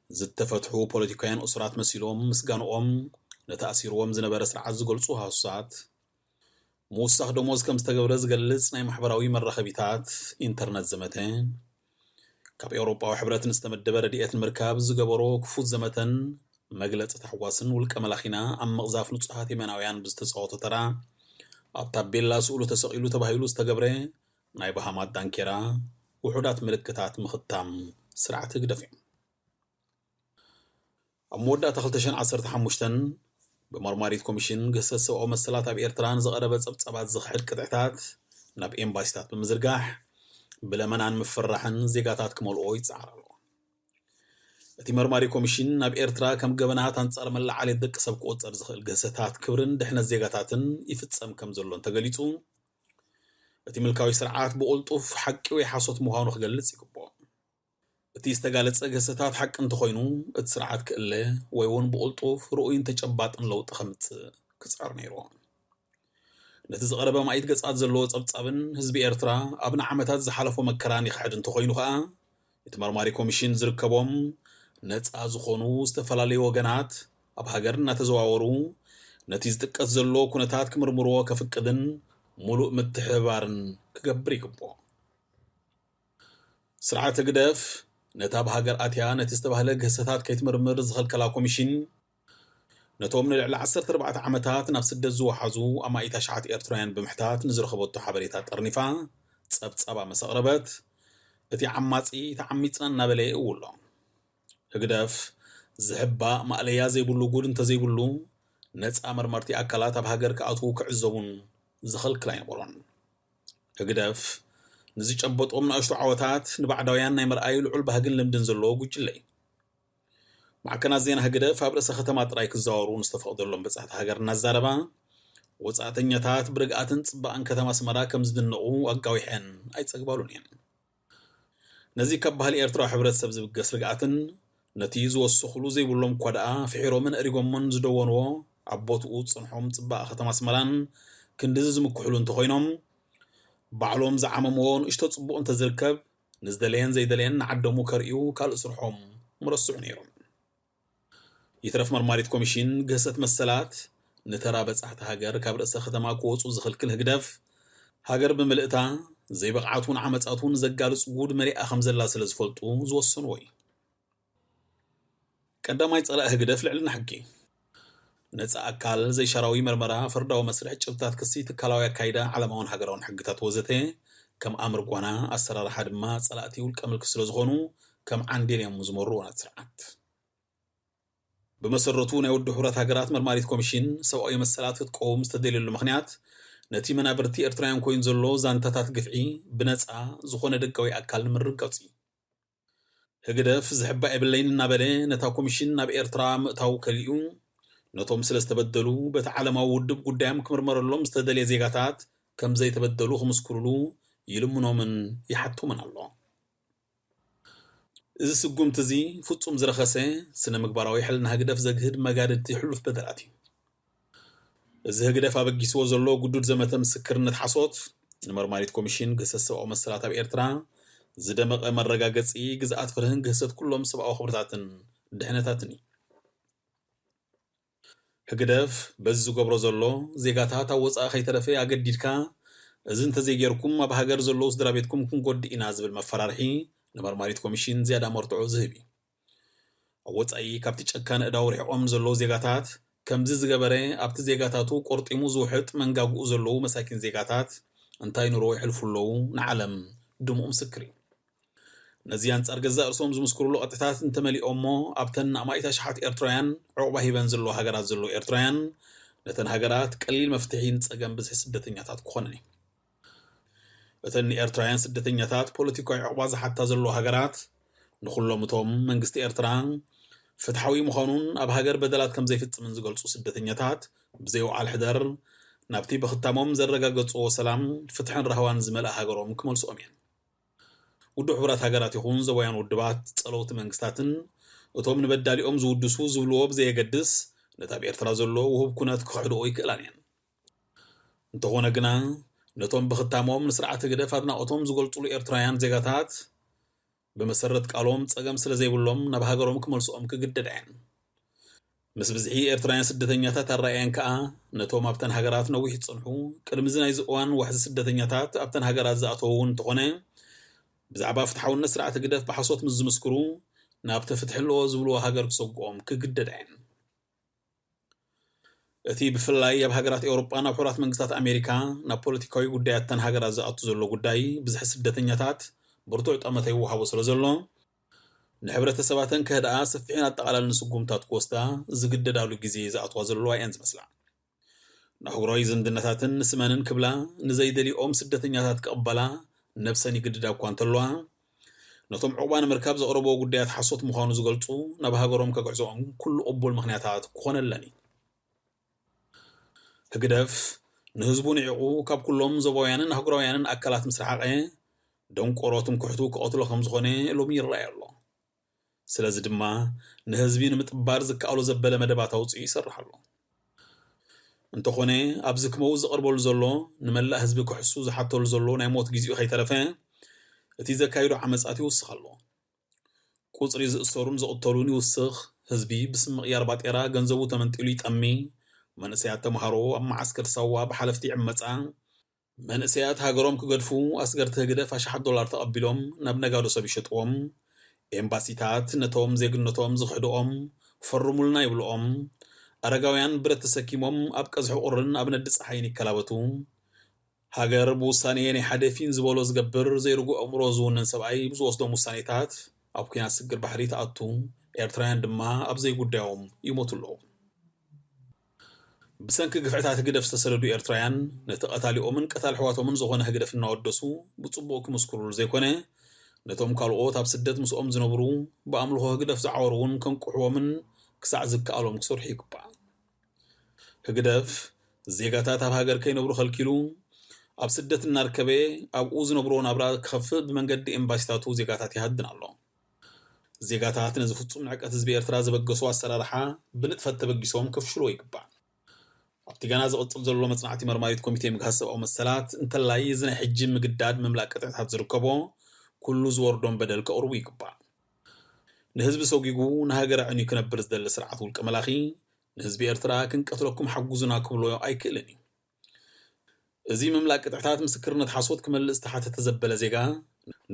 ዝተፈትሑ ፖለቲካውያን እሱራት መሲሎም ምስጋንኦም፣ ነቲ ኣሲርዎም ዝነበረ ስርዓት ዝገልጹ ሃሱሳት፣ ምውሳኽ ደሞዝ ከም ዝተገብረ ዝገልጽ ናይ ማሕበራዊ መራኸቢታት ኢንተርነት ዘመተ፣ ካብ ኤውሮጳዊ ሕብረት ንዝተመደበ ረድኤት ንምርካብ ዝገበሮ ክፉት ዘመተን መግለጺ ታሕጓስን ውልቀ መላኺና ኣብ ምቕዛፍ ንጹሃት የመናውያን ብዝተጻወቶ ተራ፣ ኣብ ታቤላ ስእሉ ተሰቒሉ ተባሂሉ ዝተገብረ ናይ በሃማት ዳንኬራ ውሑዳት ምልክታት ምኽታም ስርዓት ህግደፍ እዩ። ኣብ መወዳእታ ክልተ ሽሕን ዓሰርተ ሓሙሽተን ብመርማሪት ኮሚሽን ግህሰት ሰብኣዊ መሰላት ኣብ ኤርትራ ንዝቐረበ ጸብጻባት ዝኽሕድ ቅጥዕታት ናብ ኤምባሲታት ብምዝርጋሕ ብለመናን ምፍርራሕን ዜጋታት ክመልኦ ይጽዓር ኣሎ። እቲ መርማሪ ኮሚሽን ናብ ኤርትራ ከም ገበናት ኣንጻር መለዓልየት ደቂ ሰብ ክቑጸር ዝኽእል ግህሰታት ክብርን ድሕነት ዜጋታትን ይፍጸም ከም ዘሎ እንተገሊጹ፣ እቲ ምልካዊ ስርዓት ብቕልጡፍ ሓቂ ወይ ሓሶት ምዃኑ ክገልጽ ይግብኦ። እቲ ዝተጋለጸ ግህሰታት ሓቂ እንተኾይኑ፣ እቲ ስርዓት ክእለ ወይ እውን ብቕልጡፍ ርኡይን ተጨባጥን ለውጢ ከምጽእ ክጽዕር ነይርዎ። ነቲ ዝቐረበ ማኢት ገጻት ዘለዎ ጸብጻብን ህዝቢ ኤርትራ ኣብ ንዓመታት ዝሓለፎ መከራን ይኽሕድ እንተኾይኑ ኸኣ፣ እቲ መርማሪ ኮሚሽን ዝርከቦም ነፃ ዝኾኑ ዝተፈላለዩ ወገናት ኣብ ሃገር እናተዘዋወሩ ነቲ ዝጥቀስ ዘሎ ኩነታት ክምርምርዎ ከፍቅድን ሙሉእ ምትሕብባርን ክገብር ይግብኦ። ስርዓት ህግደፍ ነታ ኣብ ሃገር ኣትያ ነቲ ዝተባህለ ግህሰታት ከይትምርምር ዝኸልከላ ኮሚሽን ነቶም ንልዕሊ ዓሰርተ ኣርባዕተ ዓመታት ናብ ስደት ዝወሓዙ ኣማኢት ኣሽሓት ኤርትራውያን ብምሕታት ንዝረኸበቶ ሓበሬታ ጠርኒፋ ጸብጻባ ምስ ኣቕረበት፣ እቲ ዓማጺ ተዓሚጽና እናበለ ይእውሎ። ህግደፍ ዝሕባእ ማእለያ ዘይብሉ ጉድ እንተዘይብሉ ነጻ መርመርቲ ኣካላት ኣብ ሃገር ክኣትዉ ክዕዘቡን ዝኸልክል ኣይነበሮን። ህግደፍ ንዝጨበጦም ንኣሽቱ ዓወታት ንባዕዳውያን ናይ ምርኣይ ልዑል ባህግን ልምድን ዘለዎ ጉጅለ እዩ። ማዕከናት ዜና ህግደፍ ኣብ ርእሰ ከተማ ጥራይ ክዘዋወሩ ንዝተፈቕደሎም በጻሕቲ ሃገር እናዛረባ፣ ወጻእተኛታት ብርግኣትን ጽባቐን ከተማ ኣስመራ ከም ዝድነቑ ኣጋዊሐን ኣይጸግባሉን እየን። ነዚ ካብ ባህሊ ኤርትራዊ ሕብረተሰብ ዝብገስ ርግኣትን ነቲ ዝወሰኹሉ ዘይብሎም እኳ ደኣ ፍሒሮምን ኣእሪጎሞን ዝደወንዎ ኣብ ቦትኡ ዝጸንሖም ጽባቐ ከተማ ኣስመራን ክንድዚ ዝምክሕሉ እንተኾይኖም፣ ባዕሎም ዝዓመምዎ ንእሽቶ ጽቡቕ እንተዝርከብ፣ ንዝደለየን ዘይደለየን ንዓደሙ ከርእዩ ካልእ ስርሖም ምረስዑ ነይሮም። ይትረፍ መርማሪት ኮሚሽን ግህሰት መሰላት ንተራ በጻሕቲ ሃገር ካብ ርእሰ ከተማ ክወጹ ዝኽልክል ህግደፍ፣ ሃገር ብምልእታ ዘይብቕዓቱን ዓመጻቱን ዘጋልጽ ጉድ መሊኣ ከም ዘላ ስለ ዝፈልጡ ዝወሰንዎ እዩ። ቀዳማይ ጸላኢ ህግደፍ ልዕልና ሕጊ። ነጻ ኣካል፣ ዘይሻራዊ መርመራ፣ ፈርዳዊ መስርሕ፣ ጭብጥታት ክሲ፣ ትካላዊ ኣካይዳ፣ ዓለማውን ሃገራውን ሕግታት ወዘተ ከም ኣምር ጓና፣ ኣሰራርሓ ድማ ጸላእቲ ውልቀ ምልኪ ስለ ዝኾኑ ከም ዓንዴል እዮም ዝመርዎ ነቲ ስርዓት። ብመሰረቱ ናይ ውድብ ሕቡራት ሃገራት መርማሪት ኮሚሽን ሰብኣዊ መሰላት ክትቀውም ዝተደልየሉ ምኽንያት ነቲ መናብርቲ ኤርትራውያን ኮይኑ ዘሎ ዛንታታት ግፍዒ ብነጻ ዝኾነ ደጋዊ ኣካል ንምርግጋጽ እዩ። ህግደፍ ዝሕባእ የብለይን እናበለ ነታ ኮሚሽን ናብ ኤርትራ ምእታው ከሊኡ፣ ነቶም ስለ ዝተበደሉ በቲ ዓለማዊ ውድብ ጉዳዮም ክምርመረሎም ዝተደልየ ዜጋታት ከም ዘይተበደሉ ክምስክሩሉ ይልምኖምን ይሓቶምን ኣሎ። እዚ ስጉምቲ እዚ ፍጹም ዝረኸሰ፣ ስነ ምግባራዊ ሕልና ህግደፍ ዘግህድ መጋድድቲ ሕሉፍ በደላት እዩ። እዚ ህግደፍ ኣበጊስዎ ዘሎ ግዱድ ዘመተ ምስክርነት ሓሶት፣ ንመርማሪት ኮሚሽን ግህሰት ሰብኣዊ መሰላት ኣብ ኤርትራ ዝደመቐ መረጋገጺ ግዝኣት ፍርህን ግህሰት ኩሎም ሰብኣዊ ክብርታትን ድሕነታትን እዩ። ህግደፍ በዚ ዝገብሮ ዘሎ፣ ዜጋታት ኣብ ወጻኢ ከይተረፈ ኣገዲድካ፣ እዚ እንተዘይጌርኩም ኣብ ሃገር ዘለዉ ስድራ ቤትኩም ክንጎድእ ኢና ዝብል መፈራርሒ ንመርማሪት ኮሚሽን ዝያዳ መርትዖ ዝህብ እዩ። ኣብ ወጻኢ ካብቲ ጨካን ኣእዳው ርሒቖም ንዘለዉ ዜጋታት ከምዚ ዝገበረ ኣብቲ ዜጋታቱ ቆርጢሙ ዝውሕጥ መንጋግኡ ዘለዉ መሳኪን ዜጋታት እንታይ ኑሮ የሕልፉ ኣለዉ ንዓለም ድሙቕ ምስክር እዩ። ነዚ ኣንጻር ገዛእ ርእሶም ዝምስክሩሉ ቅጥዕታት እንተመሊኦሞ ኣብተን ንኣማኢት ኣሽሓት ኤርትራውያን ዑቕባ ሂበን ዘለዋ ሃገራት ዘለዉ ኤርትራውያን ነተን ሃገራት ቀሊል መፍትሒ ንጸገም ብዝሒ ስደተኛታት ክኾነን እዩ። እተን ንኤርትራውያን ስደተኛታት ፖለቲካዊ ዕቑባ ዝሓታ ዘለዋ ሃገራት፣ ንኹሎም እቶም መንግስቲ ኤርትራ ፍትሓዊ ምዃኑን ኣብ ሃገር በደላት ከም ዘይፍጽምን ዝገልጹ ስደተኛታት ብዘይውዓል ሕደር ናብቲ ብኽታሞም ዘረጋገጽዎ ሰላም፣ ፍትሕን ራህዋን ዝመልኣ ሃገሮም ክመልስኦም እየን። ውድብ ሕቡራት ሃገራት ይኹን ዞባውያን ውድባት ጸለውቲ መንግስታትን እቶም ንበዳሊኦም ዝውድሱ ዝብልዎ ብዘየገድስ ነቲ ኣብ ኤርትራ ዘሎ ውሁብ ኩነት ክኽሕድኦ ይክእላን እየን። እንተኾነ ግና ነቶም ብኽታሞም ንስርዓት ህግደፍ ኣድናቖቶም ዝገልጹሉ ኤርትራውያን ዜጋታት ብመሰረት ቃሎም ጸገም ስለ ዘይብሎም ናብ ሃገሮም ክመልስኦም ክግደዳ እየን። ምስ ብዝሒ ኤርትራውያን ስደተኛታት ኣረኣእያን ከኣ ነቶም ኣብተን ሃገራት ነዊሕ ዝጸንሑ ቅድሚ እዚ ናይዚ እዋን ዋሕዚ ስደተኛታት ኣብተን ሃገራት ዝኣተዉ እውን እንተኾነ ብዛዕባ ፍትሓውነት ስርዓት ህግደፍ ብሓሶት ምስ ዝምስክሩ ናብቲ ፍትሒ ኣለዎ ዝብልዎ ሃገር ክሰግኦም ክግደዳ እየን። እቲ ብፍላይ ኣብ ሃገራት ኤውሮጳ ናብ ሕቡራት መንግስታት ኣሜሪካ ናብ ፖለቲካዊ ጉዳያት እተን ሃገራት ዝኣቱ ዘሎ ጉዳይ ብዝሒ ስደተኛታት ብርቱዕ ጠመተ ይወሃቦ ስለ ዘሎ ንሕብረተሰባተን ከህድኣ ሰፊሕን ኣጠቓላልን ስጉምታት ክወስዳ ዝግደዳሉ ግዜ ዝኣትዋ ዘለዋ እየን ዝመስላ። ንኣህጉራዊ ዝምድናታትን ንስመንን ክብላ ንዘይደልኦም ስደተኛታት ክቕበላ ነብሰን ይግድዳ እኳ እንተለዋ ነቶም ዕቑባ ንምርካብ ዘቕረብዎ ጉዳያት ሓሶት ምዃኑ ዝገልጹ ናብ ሃገሮም ከግዕዞኦም ኩሉ ቅቡል ምኽንያታት ክኾነለን እዩ። ህግደፍ ንህዝቡ ንዒቑ ካብ ኩሎም ዞባውያንን ኣህጉራውያንን ኣካላት ምስ ረሓቐ ደንቆሮ ትምክሕቱ ክቐትሎ ከም ዝኾነ ሎሚ ይረኣይ ኣሎ። ስለዚ ድማ ንህዝቢ ንምጥባር ዝከኣሎ ዘበለ መደባት ኣውፂኡ ይሰርሕ ኣሎ። እንተኾነ ኣብዚ ክመውት ዝቐርበሉ ዘሎ ንመላእ ህዝቢ ክሕሱ ዝሓተሉ ዘሎ ናይ ሞት ግዜኡ ከይተረፈ እቲ ዘካይዶ ዓመፃት ይውስኽ ኣሎ። ቁጽሪ ዝእሰሩን ዝቕተሉን ይውስኽ፣ ህዝቢ ብስም ምቕያር ባጤራ ገንዘቡ ተመንጢሉ ይጠሚ፣ መንእሰያት ተምሃሮ ኣብ መዓስከር ሳዋ ብሓለፍቲ ይዕመጻ፣ መንእሰያት ሃገሮም ክገድፉ ኣስገርቲ ህግደፍ ኣሽሓት ዶላር ተቐቢሎም ናብ ነጋዶ ሰብ ይሸጥዎም፣ ኤምባሲታት ነቶም ዜግነቶም ዝኽሕድኦም ፈርሙልና ይብልኦም፣ ኣረጋውያን ብረት ተሰኪሞም ኣብ ቀዝሒ ቁርን ኣብ ነዲ ጸሓይን ይከላበቱ። ሃገር ብውሳኔ ናይ ሓደ ፊን ዝበሎ ዝገብር ዘይርጉእ ኣእምሮ ዝውንን ሰብኣይ ብዝወስዶም ውሳኔታት ኣብ ኲናት ስግር ባሕሪ ትኣቱ፣ ኤርትራውያን ድማ ኣብ ዘይጉዳዮም ይሞቱ ኣለዉ። ብሰንኪ ግፍዕታት ህግደፍ ዝተሰደዱ ኤርትራውያን ነቲ ቀታሊኦምን ቀታል ኣሕዋቶምን ዝኾነ ህግደፍ እናወደሱ ብጽቡቕ ክምስክሩሉ ዘይኮነ፣ ነቶም ካልኦት ኣብ ስደት ምስኦም ዝነብሩ ብኣምልኾ ህግደፍ ዝዓወሩ እውን ከንቅሕዎምን ክሳዕ ዝከኣሎም ክሰርሑ ይግባእ። ህግደፍ ዜጋታት ኣብ ሃገር ከይነብሩ ከልኪሉ፣ ኣብ ስደት እናርከበ ኣብኡ ዝነብርዎ ናብራ ክኸፍእ ብመንገዲ ኤምባሲታቱ ዜጋታት ይሃድን ኣሎ። ዜጋታት ነዚ ፍጹም ንዕቀት ህዝቢ ኤርትራ ዘበገሱ ኣሰራርሓ ብንጥፈት ተበጊሶም ከፍሽልዎ ይግባእ። ኣብቲ ገና ዝቕጽል ዘሎ መጽናዕቲ መርማሪት ኮሚቴ ምግሃስ ሰብኣዊ መሰላት እንተላይ እዚ ናይ ሕጂ ምግዳድ ምምላእ ቅጥዕታት ዝርከቦ ኩሉ ዝወርዶም በደል ከቕርቡ ይግባእ። ንህዝቢ ሰጒጉ ንሃገር ኣዕንዩ ክነብር ዝደሊ ስርዓት ውልቀ መላኺ ንህዝቢ ኤርትራ ክንቀትለኩም ሓጉዙና ክብሎ ኣይክእልን እዩ። እዚ ምምላእ ቅጥዕታት ምስክርነት ሓሶት ክመልእ ዝተሓተተ ዘበለ ዜጋ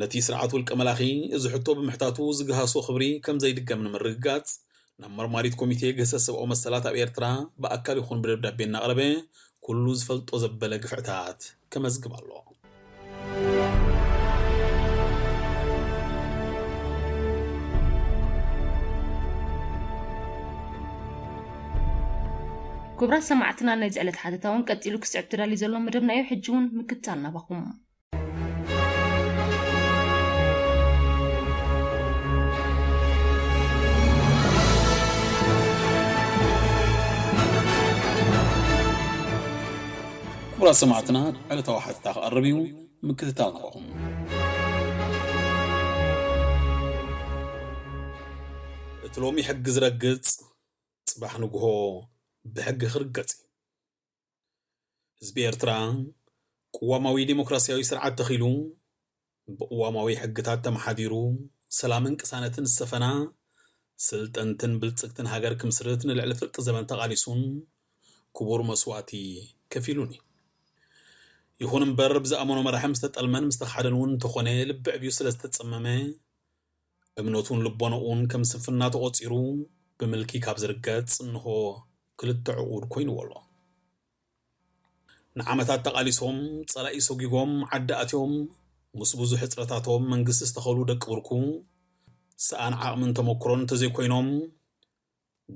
ነቲ ስርዓት ውልቀ መላኺ እዚ ሕቶ ብምሕታቱ ዝግሃሶ ክብሪ ከም ዘይድገም ንምርግጋጽ ናብ መርማሪት ኮሚቴ ግህሰት ሰብኣዊ መሰላት ኣብ ኤርትራ ብኣካል ይኹን ብደብዳቤ እናቕረበ ኩሉ ዝፈልጦ ዘበለ ግፍዕታት ከመዝግብ ኣለዎ። ክቡራት ሰማዕትና፣ ናይዚ ዕለት ሓተታ እውን ቀጺሉ ክስዕብ ተዳልዩ ዘሎ መደብና እዩ። ሕጂ እውን ምክትታል ናባኹም። ክቡራት ሰማዕትና፣ ዕለታዊ ሓተታ ክቐርብ እዩ። ምክትታል ናባኹም። እቲ ሎሚ ሕጊ ዝረግጽ፣ ጽባሕ ንግሆ ብሕጊ ክርገጽ እዩ። ህዝቢ ኤርትራ ቅዋማዊ ዴሞክራሲያዊ ስርዓት ተኺሉ፣ ብቅዋማዊ ሕግታት ተመሓዲሩ፣ ሰላምን ቅሳነትን ዝሰፈና፣ ስልጥንትን ብልጽግትን ሃገር ክምስርት ንልዕሊ ፍርቂ ዘመን ተቓሊሱን ክቡር መስዋእቲ ከፊሉን እዩ። ይኹን እምበር፣ ብዝኣመኖ መራሒ ምስ ተጠልመን ምስ ተኻሕደን እውን እንተኾነ፣ ልቢ ዕብዩ ስለ ዝተጸመመ፣ እምነቱን ልቦናኡን ከም ስንፍና ተቖጺሩ፣ ብምልኪ ካብ ዝርገጽ እንሆ ክልተ ዕቑድ ኮይንዎ ኣሎ። ንዓመታት ተቓሊሶም፣ ጸላኢ ሰጒጎም፣ ዓዲ ኣትዮም፣ ምስ ብዙሕ ሕጽረታቶም መንግስቲ ዝተኸሉ ደቂ ብርኩ፣ ሰኣን ዓቕምን ተመኩሮን እንተዘይኮይኖም፣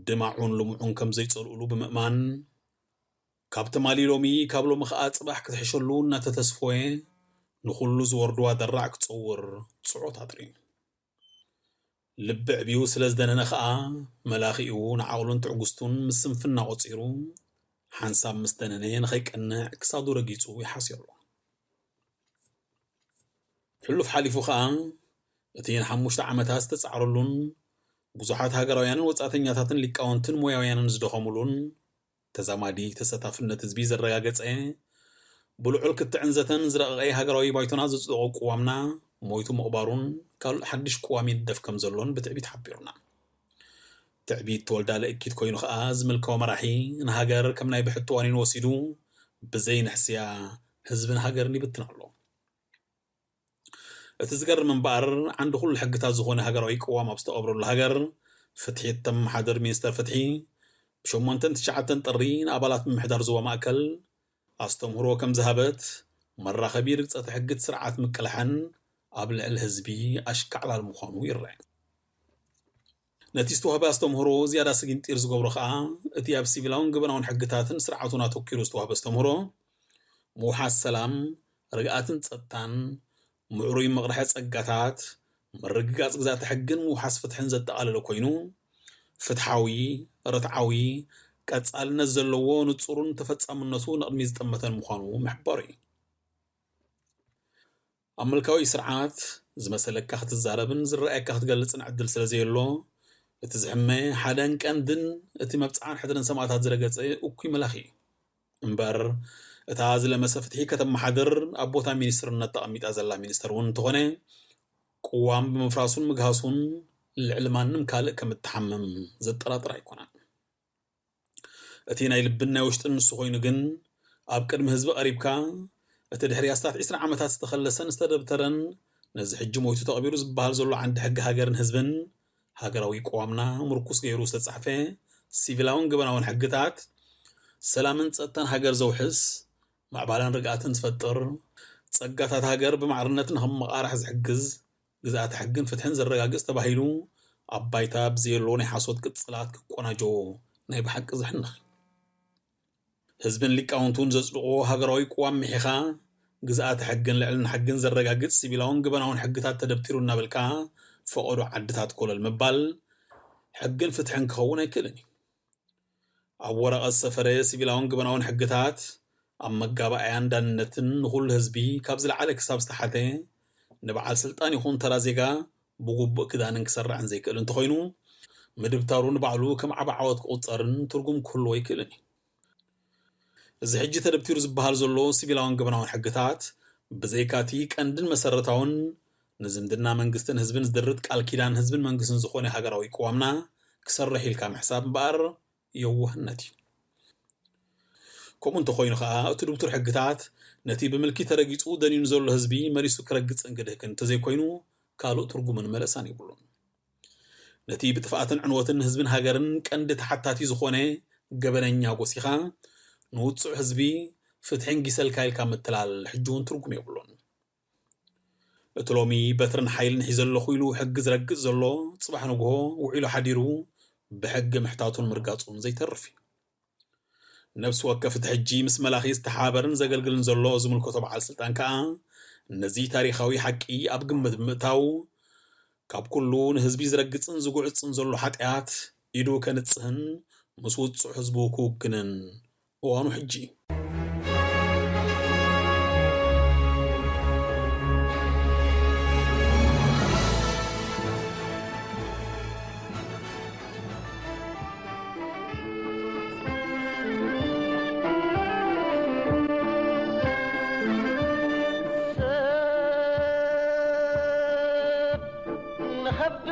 ድማዑን ልምዑን ከም ዘይጸልኡሉ ብምእማን፣ ካብ ትማሊ ሎሚ፣ ካብ ሎሚ ኸኣ ጽባሕ ክትሕሸሉ እናተተስፎየ፣ ንኹሉ ዝወርድዋ ደራዕ ክጸውር ጽዑ ታጥርዩ። ልቢ ዕብዩ ስለ ዝደነነ ኸኣ፣ መላኺኡ ንዓቕሉን ትዕግስቱን ምስ ስንፍና ቆጺሩ፣ ሓንሳብ ምስ ደነነ ንኸይቀንዕ ክሳዱ ረጊጹ ይሓስዮ ኣሎ። ሕሉፍ ሓሊፉ ኸኣ፣ እቲ ንሓሙሽተ ዓመታት ዝተጻዕረሉን፣ ብዙሓት ሃገራውያንን ወጻእተኛታትን ሊቃውንትን ሞያውያንን ዝደኸሙሉን፣ ተዛማዲ ተሳታፍነት ህዝቢ ዘረጋገጸ፣ ብልዑል ክትዕን ዘተን ዝረቐቐ ሃገራዊ ባይቶና ዘጽደቖ ቅዋምና ሞይቱ ምቕባሩን ካልእ ሓድሽ ቅዋም ይንደፍ ከም ዘሎን ብትዕቢት ሓቢሩና። ትዕቢት ተወልዳ ለእኪት ኮይኑ ኸኣ ዝምልካዊ መራሒ ንሃገር ከም ናይ ብሕቲ ዋኒኑ ወሲዱ ብዘይ ንሕስያ ህዝብን ሃገርን ይብትን ኣሎ። እቲ ዝገርም እምበኣር፣ ዓንዲ ኩሉ ሕግታት ዝኾነ ሃገራዊ ቅዋም ኣብ ዝተቐብረሉ ሃገር፣ ፍትሒ እተመሓድር ሚኒስተር ፍትሒ፣ ብሸሞንተን ትሽዓተን ጥሪ ንኣባላት ምምሕዳር ዞባ ማእከል ኣስተምህሮ ከም ዝሃበት፣ መራኸቢ ርግጸት ሕጊ እቲ ስርዓት ምቅላሕን ኣብ ልዕሊ ህዝቢ ኣሽካዕላል ምዃኑ ይረአ። ነቲ ዝተዋህበ ኣስተምህሮ ዝያዳ ስጊንጢር ዝገብሮ ኸኣ፣ እቲ ኣብ ሲቪላውን ገበናውን ሕግታትን ስርዓቱን ኣተኲሩ ዝተዋህበ ኣስተምህሮ፣ ምውሓስ ሰላም፣ ርግኣትን ጸጥታን፣ ምዕሩይ ምቕርሐ ጸጋታት፣ ምርግጋጽ ግዛተ ሕግን ምውሓስ ፍትሕን ዘጠቓለለ ኮይኑ፣ ፍትሓዊ፣ ርትዓዊ፣ ቀጻልነት ዘለዎ፣ ንጹርን ተፈጻምነቱ ንቕድሚት ዝጠመተን ምዃኑ ምሕባሩ እዩ። ኣብ ምልካዊ ስርዓት ዝመሰለካ ክትዛረብን ዝረኣየካ ክትገልጽን ዕድል ስለ ዘየሎ፣ እቲ ዝሕመ ሓደን ቀንድን እቲ መብጽዓን ሕድርን ሰማእታት ዝረገጸ እኩይ መላኺ እዩ። እምበር፣ እታ ዝለመሰ ፍትሒ ከተመሓድር ኣብ ቦታ ሚኒስትርነት ተቐሚጣ ዘላ ሚኒስተር እውን እንተኾነ፣ ቅዋም ብምፍራሱን ምግሃሱን ልዕሊ ማንም ካልእ ከም እትሓምም ዘጠራጥር ኣይኮነን። እቲ ናይ ልብን ናይ ውሽጥን ንሱ ኮይኑ ግን፣ ኣብ ቅድሚ ህዝቢ ቀሪብካ፣ እቲ ድሕሪ ኣስታት ዕስራ ዓመታት ዝተኸለሰን ዝተደብተረን፣ ነዚ ሕጂ ሞይቱ ተቐቢሩ ዝበሃል ዘሎ ዓንዲ ሕጊ ሃገርን ህዝብን፣ ሃገራዊ ቅዋምና ምርኩስ ገይሩ ዝተጻሕፈ ሲቪላውን ገበናውን ሕግታት፣ ሰላምን ጸጥታን ሃገር ዘውሕስ፣ ምዕባለን ርግኣትን ዝፈጥር፣ ጸጋታት ሃገር ብማዕርነት ንኽመቓራሕ ዝሕግዝ፣ ግዝኣተ ሕግን ፍትሕን ዘረጋግጽ ተባሂሉ ኣብ ባይታ ብዘየሎ ናይ ሓሶት ቅጽላት ክቆናጆ ናይ ብሓቂ ዘሕንኽ እዩ። ህዝብን ሊቃውንቱን ዘጽድቖ ሃገራዊ ቅዋም ምሒኻ፣ ግዝኣተ ሕግን ልዕልና ሕግን ዘረጋግጽ ሲቪላውን ገበናውን ሕግታት ተደብቲሩ እናበልካ፣ ፈቐዶ ዓድታት ኮለል ምባል፣ ሕግን ፍትሕን ክኸውን ኣይክእልን እዩ። ኣብ ወረቐት ዝሰፈረ ሲቪላውን ገበናውን ሕግታት፣ ኣብ መጋባእያን ዳንነትን ንኹሉ ህዝቢ ካብ ዝለዓለ ክሳብ ዝተሓተ፣ ንበዓል ስልጣን ይኹን ተራ ዜጋ ብግቡእ ክዳንን ክሰርዕን ዘይክእል እንተኾይኑ፣ ምድብታሩ ንባዕሉ ከም ዓቢ ዓወት ክቑጸርን ትርጉም ክህልዎ ኣይክእልን እዩ። እዚ ሕጂ ተደብቲሩ ዝበሃል ዘሎ ሲቪላውን ገበናውን ሕግታት፣ ብዘይካቲ ቀንድን መሰረታውን ንዝምድና መንግስትን ህዝብን ዝድርት ቃል ኪዳን ህዝብን መንግስትን ዝኾነ ሃገራዊ ቅዋምና ክሰርሕ ኢልካ ምሕሳብ እምበኣር የዋህነት እዩ። ከምኡ እንተኾይኑ ኸኣ፣ እቲ ድብቱር ሕግታት ነቲ ብምልኪ ተረጊጹ ደኒኑ ዘሎ ህዝቢ መሊሱ ክረግጽን ክድህክን እንተዘይኮይኑ፣ ካልእ ትርጉምን መለሳን የብሉን። ነቲ ብጥፍኣትን ዕንወትን ህዝብን ሃገርን ቀንዲ ተሓታቲ ዝኾነ ገበነኛ ጎሲኻ፣ ንውጹዕ ህዝቢ ፍትሒ እንጊሰልካ ኢልካ ምትላል ሕጂ እውን ትርጉም የብሉን። እቲ ሎሚ በትርን ሓይልን ሒዘ ኣለኹ ኢሉ ሕጊ ዝረግጽ ዘሎ፣ ጽባሕ ንግሆ ውዒሉ ሓዲሩ ብሕጊ ምሕታቱን ምርጋጹን ዘይተርፍ እዩ። ነፍሲ ወከፍ እቲ ሕጂ ምስ መላኺ ዝተሓባበርን ዘገልግልን ዘሎ ዝምልከቶ በዓል ስልጣን ከኣ፣ ነዚ ታሪኻዊ ሓቂ ኣብ ግምት ብምእታው፣ ካብ ኩሉ ንህዝቢ ዝረግጽን ዝጉዕጽን ዘሎ ሓጢኣት ኢዱ ከንጽህን ምስ ውጹዕ ህዝቡ ክውግንን እዋኑ ሕጂ እዩ። ሰብ ንኸብዱ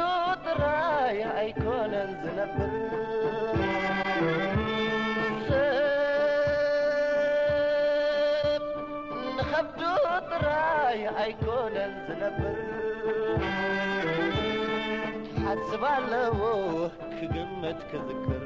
ጥራይ ኣይኮነን ዝነብር። ሰብ ንኸብዱ ጥራይ ኣይኮነን ዝነብር። ሓስብ ኣለዎ ክግምት ክዝክር።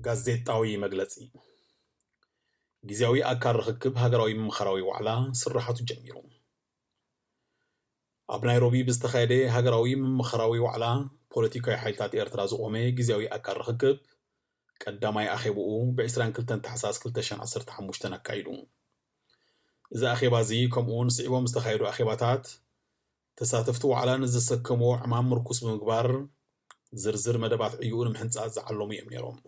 ጋዜጣዊ መግለጺ። ግዝያዊ ኣካል ርኽክብ ሃገራዊ ምምኻራዊ ዋዕላ ስራሓቱ ጀሚሩ። ኣብ ናይሮቢ ብዝተኻየደ ሃገራዊ ምምኻራዊ ዋዕላ፣ ፖለቲካዊ ሓይልታት ኤርትራ ዝቖመ ግዝያዊ ኣካል ርኽክብ፣ ቀዳማይ ኣኼብኡ ብ ዕስራን ክልተን ታሕሳስ ክልተ ሽሕን ዓሰርተ ሓሙሽተን ኣካይዱ። እዚ ኣኼባ እዚ፣ ከምኡውን ስዒቦም ዝተኻየዱ ኣኼባታት፣ ተሳተፍቲ ዋዕላ ንዘሰከምዎ ዕማም ምርኩስ ብምግባር፣ ዝርዝር መደባት ዕዩኡ ንምሕንጻጽ ዝዓለሙ እዮም ነይሮም።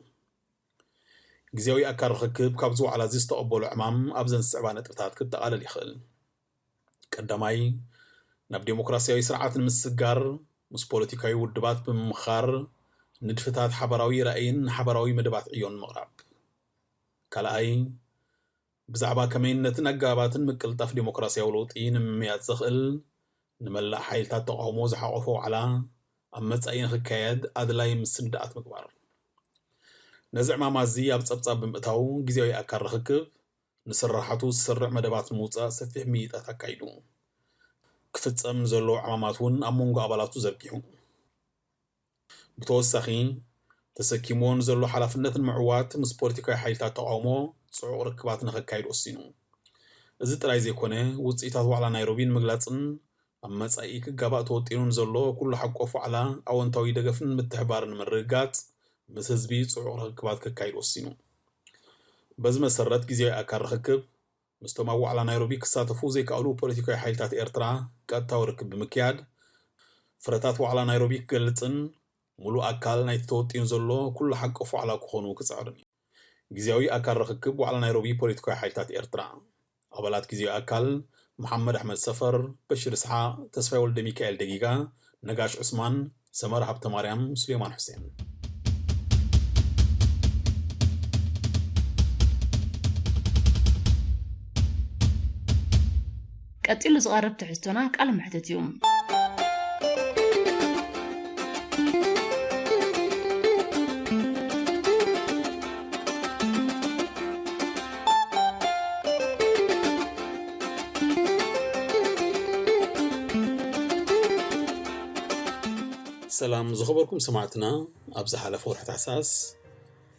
ግዝያዊ ኣካል ርኽክብ ካብዚ ዋዕላ እዚ ዝተቐበሎ ዕማም ኣብዘን ዝስዕባ ነጥብታት ክጠቓለል ይኽእል። ቀዳማይ፣ ናብ ዴሞክራሲያዊ ስርዓት ንምስግጋር ምስ ፖለቲካዊ ውድባት ብምምኻር ንድፍታት ሓባራዊ ራእይን ሓባራዊ መደባት ዕዮን ምቕራብ። ካልኣይ፣ ብዛዕባ ከመይነትን ኣገባባትን ምቅልጣፍ ዴሞክራሲያዊ ለውጢ ንምምያጽ ዘኽእል ንመላእ ሓይልታት ተቓውሞ ዝሓቖፈ ዋዕላ ኣብ መጻኢ ንኽካየድ ኣድላዪ ምስንዳኣት ምግባር። ነዚ ዕማም እዚ ኣብ ጸብጻብ ብምእታው፣ ግዝያዊ ኣካል ርኽክብ ንስራሓቱ ዝሰርዕ መደባት ንምውጻእ ሰፊሕ ምይይጣት ኣካይዱ። ክፍጸም ንዘለዎ ዕማማት እውን ኣብ መንጎ ኣባላቱ ዘርጊሑ። ብተወሳኺ፣ ተሰኪምዎ ንዘሎ ሓላፍነት ንምዕዋት ምስ ፖለቲካዊ ሓይልታት ተቓውሞ ጽዑቕ ርክባት ንኸካይድ ወሲኑ። እዚ ጥራይ ዘይኮነ፣ ውጽኢታት ዋዕላ ናይሮቢ ንምግላጽን ኣብ መጻኢ ክጋባእ ተወጢኑ ንዘሎ ኩሉ ሓቆፍ ዋዕላ ኣወንታዊ ደገፍን ምትሕብባርን ንምርግጋጽ፣ ምስ ህዝቢ ጽዑቕ ርክባት ከካይድ ወሲኑ። በዚ መሰረት፣ ግዝያዊ ኣካል ርኽክብ ምስቶም ኣብ ዋዕላ ናይሮቢ ክሳተፉ ዘይከኣሉ ፖለቲካዊ ሓይልታት ኤርትራ ቀጥታዊ ርክብ ብምክያድ፣ ፍረታት ዋዕላ ናይሮቢ ክገልጽን፣ ምሉእ ኣካል ናይቲ ተወጢኑ ዘሎ ኩሉ ሓቆፍ ዋዕላ ክኾኑ ክጽዕርን እዩ። ግዜያዊ ኣካል ርኽክብ ዋዕላ ናይሮቢ ፖለቲካዊ ሓይልታት ኤርትራ። ኣባላት ግዜያዊ ኣካል፣ መሓመድ ኣሕመድ ሰፈር፣ በሽር እስሓቕ፣ ተስፋይ ወልደ ሚካኤል ደጊጋ፣ ነጋሽ ዑስማን፣ ሰመረ ሃብተማርያም፣ ሱሌማን ሑሴን። ቀጺሉ ዝቐርብ ትሕዝቶና ቃለ መሕትት እዩ። ሰላም ዝኸበርኩም ሰማዕትና፣ ኣብ ዝሓለፈ ወርሒ ታሕሳስ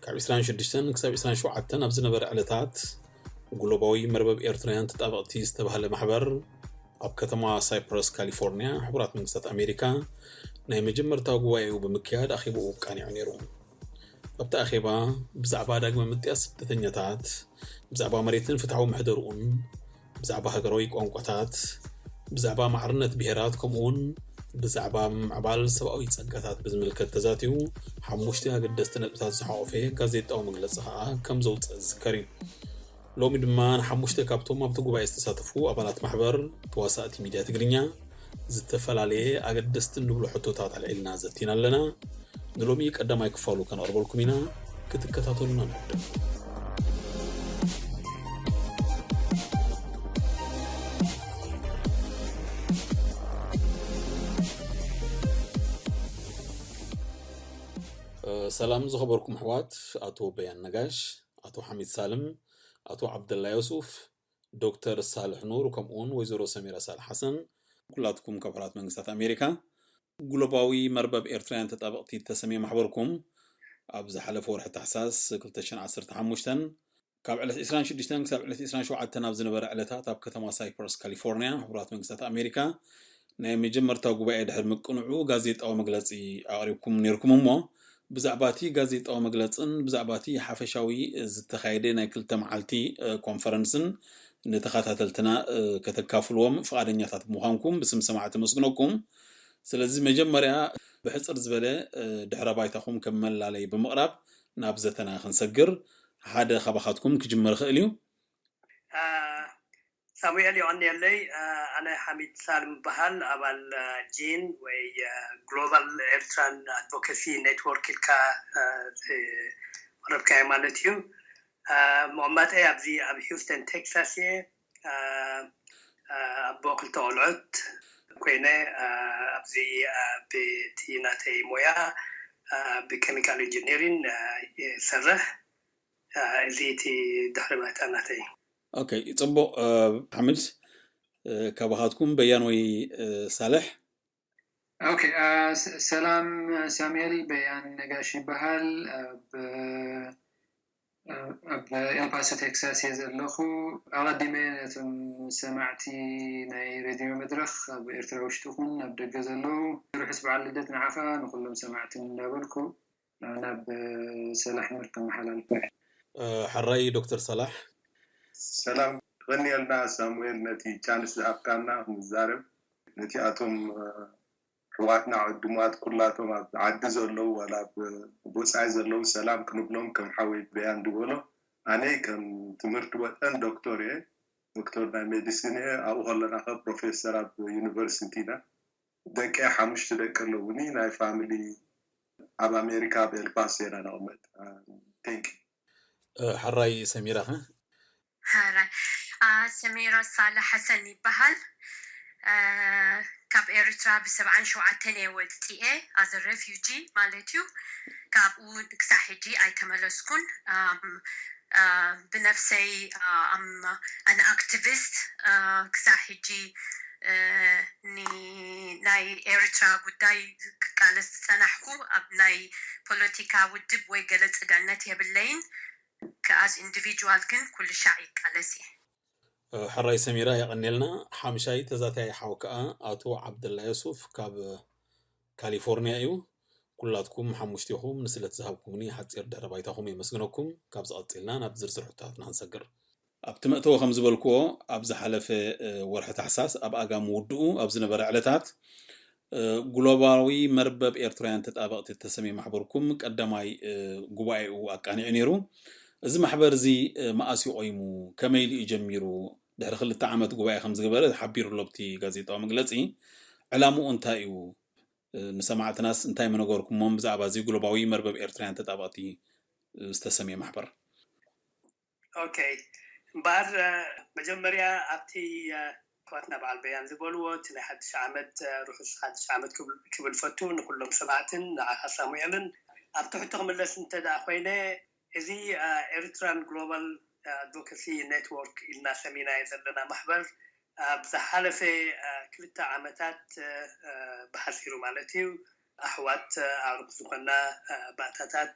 ካብ ዕስራን ሽዱሽተን ክሳብ ዕስራን ሸውዓተን ኣብ ዝነበረ ዕለታት፣ ግሎባዊ መርበብ ኤርትራውያን ተጣበቕቲ ዝተባህለ ማሕበር፣ ኣብ ከተማ ሳይፕረስ ካሊፎርኒያ፣ ሕቡራት መንግስታት ኣሜሪካ፣ ናይ መጀመርታ ጉባኤኡ ብምክያድ ኣኼባኡ ቃኒዑ ነይሩ። ኣብቲ ኣኼባ፣ ብዛዕባ ዳግመ ምጥያስ ስደተኛታት፣ ብዛዕባ መሬትን ፍትሓዊ ምሕደርኡን፣ ብዛዕባ ሃገራዊ ቋንቋታት፣ ብዛዕባ ማዕርነት ብሄራት፣ ከምኡውን ብዛዕባ ምምዕባል ሰብኣዊ ጸጋታት ብዝምልከት ተዛትዩ፣ ሓሙሽተ ኣገደስቲ ነጥብታት ዝሓቖፈ ጋዜጣዊ መግለጺ ከኣ ከም ዘውጽአ ዝዝከር እዩ። ሎሚ ድማ ንሓሙሽተ ካብቶም ኣብቲ ጉባኤ ዝተሳተፉ ኣባላት ማሕበር ተዋሳእቲ ሚድያ ትግርኛ ዝተፈላለየ ኣገደስቲ እንብሎ ሕቶታት ኣልዒልና ዘቲና ኣለና። ንሎሚ ቀዳማይ ክፋሉ ከነቕርበልኩም ኢና። ክትከታተሉና ንዕድም። እ፣ ሰላም ዝኸበርኩም ኣሕዋት፣ ኣቶ በያን ነጋሽ፣ ኣቶ ሓሚድ ሳልም፣ ኣቶ ዓብደላ ዮሱፍ፣ ዶክተር ሳልሕ ኑር፣ ከምኡውን ወይዘሮ ሰሚራ ሳልሕ ሓሰን፣ ኩላትኩም ካብ ሕቡራት መንግስታት ኣሜሪካ። ግሎባዊ መርበብ ኤርትራውያን ተጣበቕቲ እተሰምየ ማሕበርኩም፣ ኣብ ዝሓለፈ ወርሒ ታሕሳስ ክልተ ሽሕን ዓሰርተ ሓሙሽተን፣ ካብ ዕለት ዕስራን ሽዱሽተን ክሳብ ዕለት ዕስራን ሸውዓተን ኣብ ዝነበረ ዕለታት፣ ኣብ ከተማ ሳይፕረስ ካሊፎርኒያ፣ ሕቡራት መንግስታት ኣሜሪካ፣ ናይ መጀመርታ ጉባኤ ድሕሪ ምቅንዑ ጋዜጣዊ መግለጺ ኣቕሪብኩም ነይርኩም እሞ፣ ብዛዕባ እቲ ጋዜጣዊ መግለጽን ብዛዕባ እቲ ሓፈሻዊ ዝተኻየደ ናይ ክልተ መዓልቲ፣ እ፣ ኮንፈረንስን ንተኸታተልትና፣ እ፣ ከተካፍልዎም ፍቓደኛታት ብምዃንኩም ብስም ሰማዕቲ ኣመስግነኩም። ስለዚ መጀመርያ ብሕጽር ዝበለ፣ እ፣ ድሕረ ባይታኹም ከም መላለይ ብምቕራብ ናብ ዘተና ክንሰግር፣ ሓደ ካባኻትኩም ክጅምር ይኽእል እዩ። እ፣ ሳሙኤል የቐንየለይ። እ፣ ኣነ ሓሚድ ሳልም እበሃል፣ ኣባል፣ እ፣ ጂን ወይ፣ እ፣ ግሎባል ኤርትራን ኣድቮኬሲ ኔትወርክ ኢልካ፣ እ፣ እ፣ ቅረብካዮ ማለት እዩ። እ፣ መቐመጠይ ኣብዚ ኣብ ሂውስተን ቴክሳስ እየ። እ፣ እ፣ ኣቦ ክልተ ቆልዑት ኮይነ፣ እ፣ ኣብዚ፣ እ፣ ብቲ ናተይ ሞያ፣ እ፣ ብኬሚካል ኢንጂኒሪን፣ እ፣ ይሰርሕ። እ፣ እዚ እቲ ድሕረ ባይታ ናተይ። ኦኬ፣ ጽቡቕ፣ እ፣ ሓምድ፣ እ፣ ካባኻትኩም በያን ወይ፣ እ፣ ሳልሕ? ኦኬ፣ እ፣ ስ-፣ ሰላም ሳሙኤል፣ በያን ነጋሽ ይበሃል። ኣብ፣ እ፣ ኣብ ኤልፓሶ ቴክሳስ እየ ዘለኹ። ኣቐዲመ ነቶም ሰማዕቲ ናይ ሬድዮ መድረኽ ኣብ ኤርትራ ውሽጢ ኹን ኣብ ደገ ዘለዉ፣ ርሑስ በዓል ልደት ንዓኻ ንኹሎም ሰማዕትን እንዳበልኩ፣ ናብ ሰላሕ ምር ከመሓላልፎ። እ፣ ሕራይ ዶክተር ሰላሕ። ሰላም፣ ቀንየልና ሳሙኤል ነቲ ቻንስ ዝሃብካና ክንዛረብ። ነቲ ኣቶም፣ እ፣ ኣሕዋትና ዕዱማት ኩላቶም ኣብ ዓዲ ዘለዉ ዋላ ኣብ ወጻኢ ዘለዉ ሰላም ክንብሎም ከም ሓወይ በያን ዝበሎ። ኣነ ከም ትምህርቲ ወጠን ዶክተር እየ፣ ዶክተር ናይ ሜዲሲን እየ። ኣብኡ ከለና ከ ፕሮፌሰር ኣብ ዩኒቨርሲቲ ኢና። ደቀ ሓሙሽተ ደቂ ኣለውኒ፣ ናይ ፋሚሊ ኣብ ኣሜሪካ ኣብ ኤልፓሶ ኢና ነቕመጥ። ቴንክ ዩ። ሕራይ ሰሚራ ኸ? ሕራይ። ኣ፣ ሰሚራ ሳላ ሓሰን ይበሃል። ኣ፣ ካብ ኤርትራ ብሰብዓን ሸውዓተን እየ ወፂኤ፣ ኣዘ ሬፊጂ ማለት እዩ። ካብኡ ክሳብ ሕጂ ኣይተመለስኩን። ኣም፣ ኣ፣ ብነፍሰይ፣ ኣ፣ ኣም፣ ኣን ኣክቲቪስት፣ ኣ፣ ክሳብ ሕጂ፣ እ፣ ኒ-፣ ናይ ኤርትራ ጉዳይ ክቃለስ ዝጸናሕኩ፣ ኣብ ናይ ፖለቲካ ውድብ ወይ ገለ ጽግዕነት የብለይን። ከኣዝ ኢንዲቪጁዋል ግን ኩሉ ሻዕ ይቃለስ እየ። እ፣ ሕራይ ሰሚራ የቐኔልና። ሓምሻይ ተዛታይ ሓው ከኣ ኣቶ ዓብደላ የሱፍ ካብ ካሊፎርኒያ እዩ። ኩላትኩም ሓሙሽቴኹም ንስለት ዝሃብኩምኒ ሓጺር ድሕረ ባይታኹም የመስግነኩም። ካብዚ ቀጺልና ናብ ዝርዝር ሕቶታትና ክንሰግር። ኣብቲ መእተዊ ከም ዝበልክዎ፣ ኣብ ዝሓለፈ፣ እ፣ ወርሒ ታሕሳስ ኣብ ኣጋ ምውድኡ ኣብ ዝነበረ ዕለታት፣ እ፣ ግሎባዊ መርበብ ኤርትራውያን ተጣበቕቲ እተሰምየ ማሕበርኩም ቀዳማይ፣ እ፣ ጉባኤኡ ኣቃኒዑ ነይሩ። እዚ ማሕበር እዚ መኣስ እዩ ቆይሙ? ከመይ ኢሉ እዩ ጀሚሩ? ድሕሪ ክልተ ዓመት ጉባኤ ከም ዝገበረ ሓቢሩ ኣሎ ኣብቲ ጋዜጣዊ መግለጺ። ዕላምኡ እንታይ እዩ? ንሰማዕትናስ እንታይ ምነገርኩሞም ብዛዕባ እዚ ግሎባዊ መርበብ ኤርትራውያን ተጣበቕቲ ዝተሰምየ ማሕበር? ኦኬ፣ እምበኣር መጀመርያ ኣብቲ ኣሕዋትና በዓል በያን ዝበልዎ እቲ ናይ ሓድሽ ዓመት ርሑስ ሓድሽ ዓመት ክብል ፈቱ ንኩሎም ሰማዕትን ንዓኻ ሳሙኤልን። ኣብቲ ሕቶ ክምለስ እንተ ደኣ ኮይነ፣ እዚ ኤሪትራን ግሎባል ኣድቮካሲ ኔትወርክ ኢልና ሰሚናዮ ዘለና ማሕበር ኣብ ዝሓለፈ ክልተ ዓመታት ብሓፂሩ ማለት እዩ ኣሕዋት ኣዕሩኽ ዝኾና ባእታታት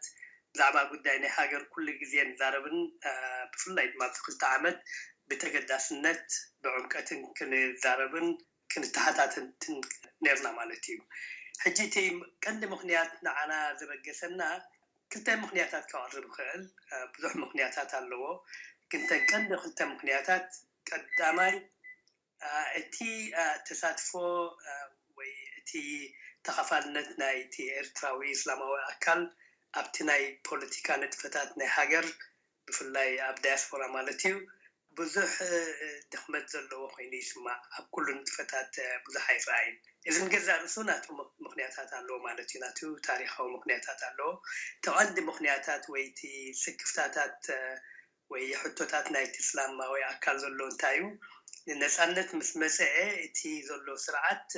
ብዛዕባ ጉዳይ ናይ ሃገር ኩሉ ግዜ ንዛረብን ብፍላይ ድማ ኣብዚ ክልተ ዓመት ብተገዳስነት ብዕምቀትን ክንዛረብን ክንተሓታተትን ነርና ማለት እዩ። ሕጂ እቲ ቀንዲ ምኽንያት ንዓና ዘበገሰና ክልተ ምኽንያታት ከቕርብ ይኽእል። ብዙሕ ምኽንያታት ኣለዎ፣ ግን ተን ቀንዲ ክልተ ምኽንያታት ቀዳማይ እቲ ተሳትፎ ወይ እቲ ተኻፋልነት ናይ እቲ ኤርትራዊ እስላማዊ ኣካል ኣብቲ ናይ ፖለቲካ ንጥፈታት ናይ ሃገር ብፍላይ ኣብ ዳያስፖራ ማለት እዩ ብዙሕ ድኽመት ዘለዎ ኮይኑ ይስማዕ። ኣብ ኩሉ ንጥፈታት ብዙሕ ኣይረኣይን። እዚ ንገዛእ ርእሱ ናቱ ምኽንያታት ኣለዎ ማለት እዩ። ናቱ ታሪኻዊ ምኽንያታት ኣለዎ። ተቐንዲ ምኽንያታት ወይ እቲ ስክፍታታት ወይ ሕቶታት ናይቲ እስላማዊ ኣካል ዘሎ እንታይ እዩ? ነፃነት ምስ መፀአ እቲ ዘሎ ስርዓት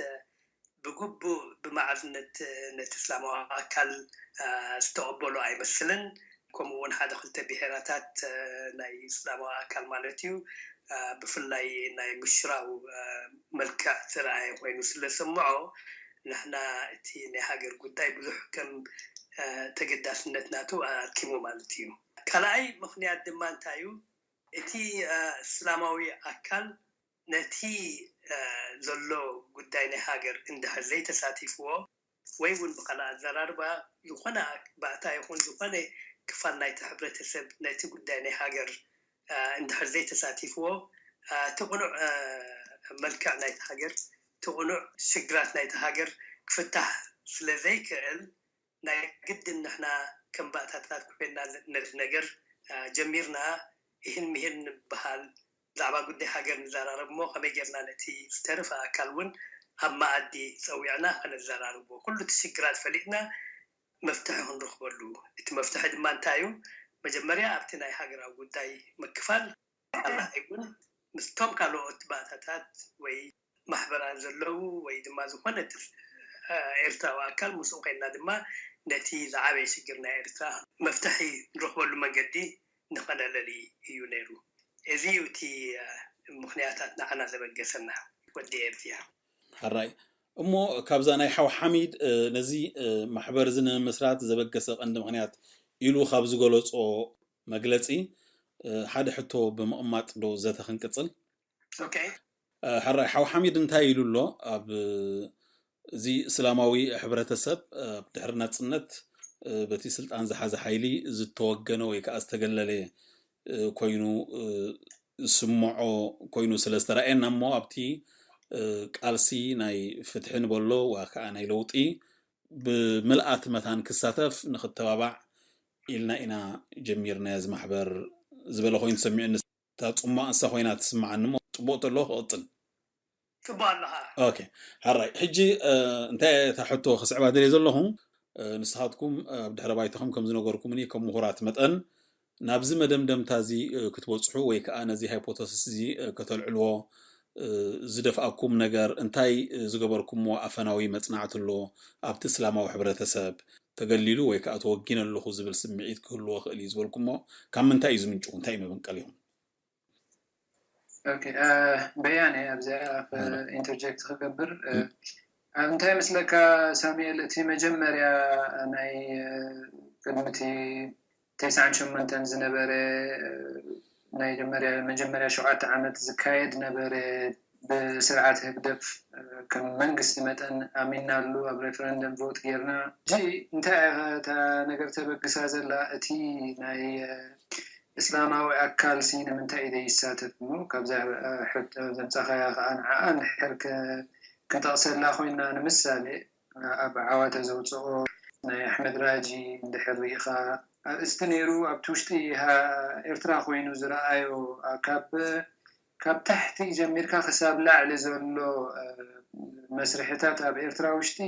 ብግቡእ ብማዕርነት ነቲ እስላማዊ ኣካል ዝተቐበሎ ኣይመስልን። ከምኡ እውን ሓደ ክልተ ብሄራታት ናይ እስላማዊ ኣካል ማለት እዩ ብፍላይ ናይ ምሽራው መልክዕ ዝረኣየ ኮይኑ ስለ ዝስምዖ ንሕና እቲ ናይ ሃገር ጉዳይ ብዙሕ ከም ተገዳስነት ናቱ ኣርኪሙ ማለት እዩ። ካልኣይ ምኽንያት ድማ እንታይ እዩ? እቲ እስላማዊ ኣካል ነቲ ዘሎ ጉዳይ ናይ ሃገር እንድሕር ዘይተሳቲፍዎ ወይ እውን ብካልእ ኣዘራርባ ዝኾነ ባእታ ይኹን ዝኾነ ክፋል ናይቲ ሕብረተሰብ ነቲ ጉዳይ ናይ ሃገር እንድሕር ዘይተሳቲፍዎ እቲ ቅኑዕ መልክዕ ናይቲ ሃገር እቲ ቅኑዕ ሽግራት ናይቲ ሃገር ክፍታሕ ስለ ዘይክእል ናይ ግድን ንሕና ከም ባእታታት ኮይና ነዚ ነገር ጀሚርና። ይህን ምሂን ንበሃል ብዛዕባ ጉዳይ ሃገር ንዘራረብ እሞ ከመይ ጌርና ነቲ ዝተረፈ ኣካል እውን ኣብ መኣዲ ፀዊዕና ከነዘራርቦ ኩሉ እቲ ሽግራት ፈሊጥና መፍትሒ ክንረኽበሉ። እቲ መፍትሒ ድማ እንታይ እዩ? መጀመርያ ኣብቲ ናይ ሃገራዊ ጉዳይ ምክፋል፣ ካልኣይ እውን ምስቶም ካልኦት ባእታታት ወይ ማሕበራት ዘለዉ ወይ ድማ ዝኾነ ኤርትራዊ ኣካል ምስኡ ኮይንና ድማ ነቲ ዝዓበየ ሽግር ናይ ኤርትራ መፍትሒ ንረኽበሉ መንገዲ ንኸነለሊ እዩ ነይሩ። እዚ እዩ እቲ ምኽንያታት ንዓና ዘበገሰና ወዲ ኤርትያ። ሕራይ እሞ ካብዛ ናይ ሓው ሓሚድ ነዚ ማሕበር እዚ ንምምስራት ዘበገሰ ቀንዲ ምኽንያት ኢሉ ካብ ዝገለጾ መግለጺ ሓደ ሕቶ ብምቕማጥ ዶ ዘተ ክንቅጽል? ሕራይ ሓው ሓሚድ እንታይ ኢሉ ኣሎ? ኣብ እዚ እስላማዊ ሕብረተሰብ ኣብ ድሕሪ ናጽነት በቲ ስልጣን ዝሓዘ ሓይሊ ዝተወገነ ወይ ከዓ ዝተገለለ ኮይኑ ዝስምዖ ኮይኑ ስለ ዝተረኣየና እሞ ኣብቲ ቃልሲ ናይ ፍትሒ ንበሎ ዋ ከዓ ናይ ለውጢ ብምልኣት መታን ክሳተፍ ንክተባባዕ ኢልና ኢና ጀሚርና እዚ ማሕበር ዝበለ ኮይኑ ተሰሚዑ። እታ ፅሟቅ እንሳ ኮይና ትስምዓኒ እሞ ፅቡቅ ተለዎ ክቅፅል። ፅቡቅ ኣለካ። ኦኬ ሓራይ ሕጂ እንታይ እታ ሕቶ ክስዕባ ደልየ ዘለኹ ንስኻትኩም ኣብ ድሕረ ባይታኹም ከም ዝነገርኩምኒ ከም ምሁራት መጠን ናብዚ መደምደምታ እዚ ክትበፅሑ ወይ ከዓ ነዚ ሃይፖተሲስ እዚ ከተልዕልዎ ዝደፍኣኩም ነገር እንታይ ዝገበርኩምዎ ኣፈናዊ መፅናዕቲ ኣሎ ኣብቲ እስላማዊ ሕብረተሰብ ተገሊሉ ወይ ከዓ ተወጊነ ኣለኹ ዝብል ስምዒት ክህልዎ ክእል እዩ ዝበልኩሞ ካብ ምንታይ እዩ ዝምንጭው እንታይ እዩ መበንቀሊኹም ኦኬ በያነ ኣብዚኣ ኢንተርጀክት ክገብር እንታይ ምስለካ ሳሙኤል እቲ መጀመርያ ናይ ቅድሚ እቲ ተስዓን ሸሞንተን ዝነበረ ናይ መጀመርያ ሸውዓተ ዓመት ዝካየድ ነበረ ብስርዓት ህግደፍ ከም መንግስቲ መጠን ኣሚናሉ ኣብ ሬፈረንደም ቮት ጌርና ሕጂ እንታይ እታ ነገር ተበግሳ ዘላ እቲ ናይ እስላማዊ ኣካል ሲ ንምንታይ እዩ ዘይሳተፍ እሞ ካብዛ ሕቶ ዘምፃኻያ ከዓ ንዓኣ እንድሕር ክንጠቕሰላ ኮይና ንምሳሌ ኣብ ዓዋተ ዘውፅኦ ናይ ኣሕመድ ራጂ እንድሕር ርኢኻ ኣርእስቲ ነይሩ። ኣብቲ ውሽጢ ሃ- ኤርትራ ኮይኑ ዝረኣዮ፣ ኣ፣ ካብ ካብ ታሕቲ ጀሚርካ ክሳብ ላዕሊ ዘሎ፣ እ፣ መስርሕታት ኣብ ኤርትራ ውሽጢ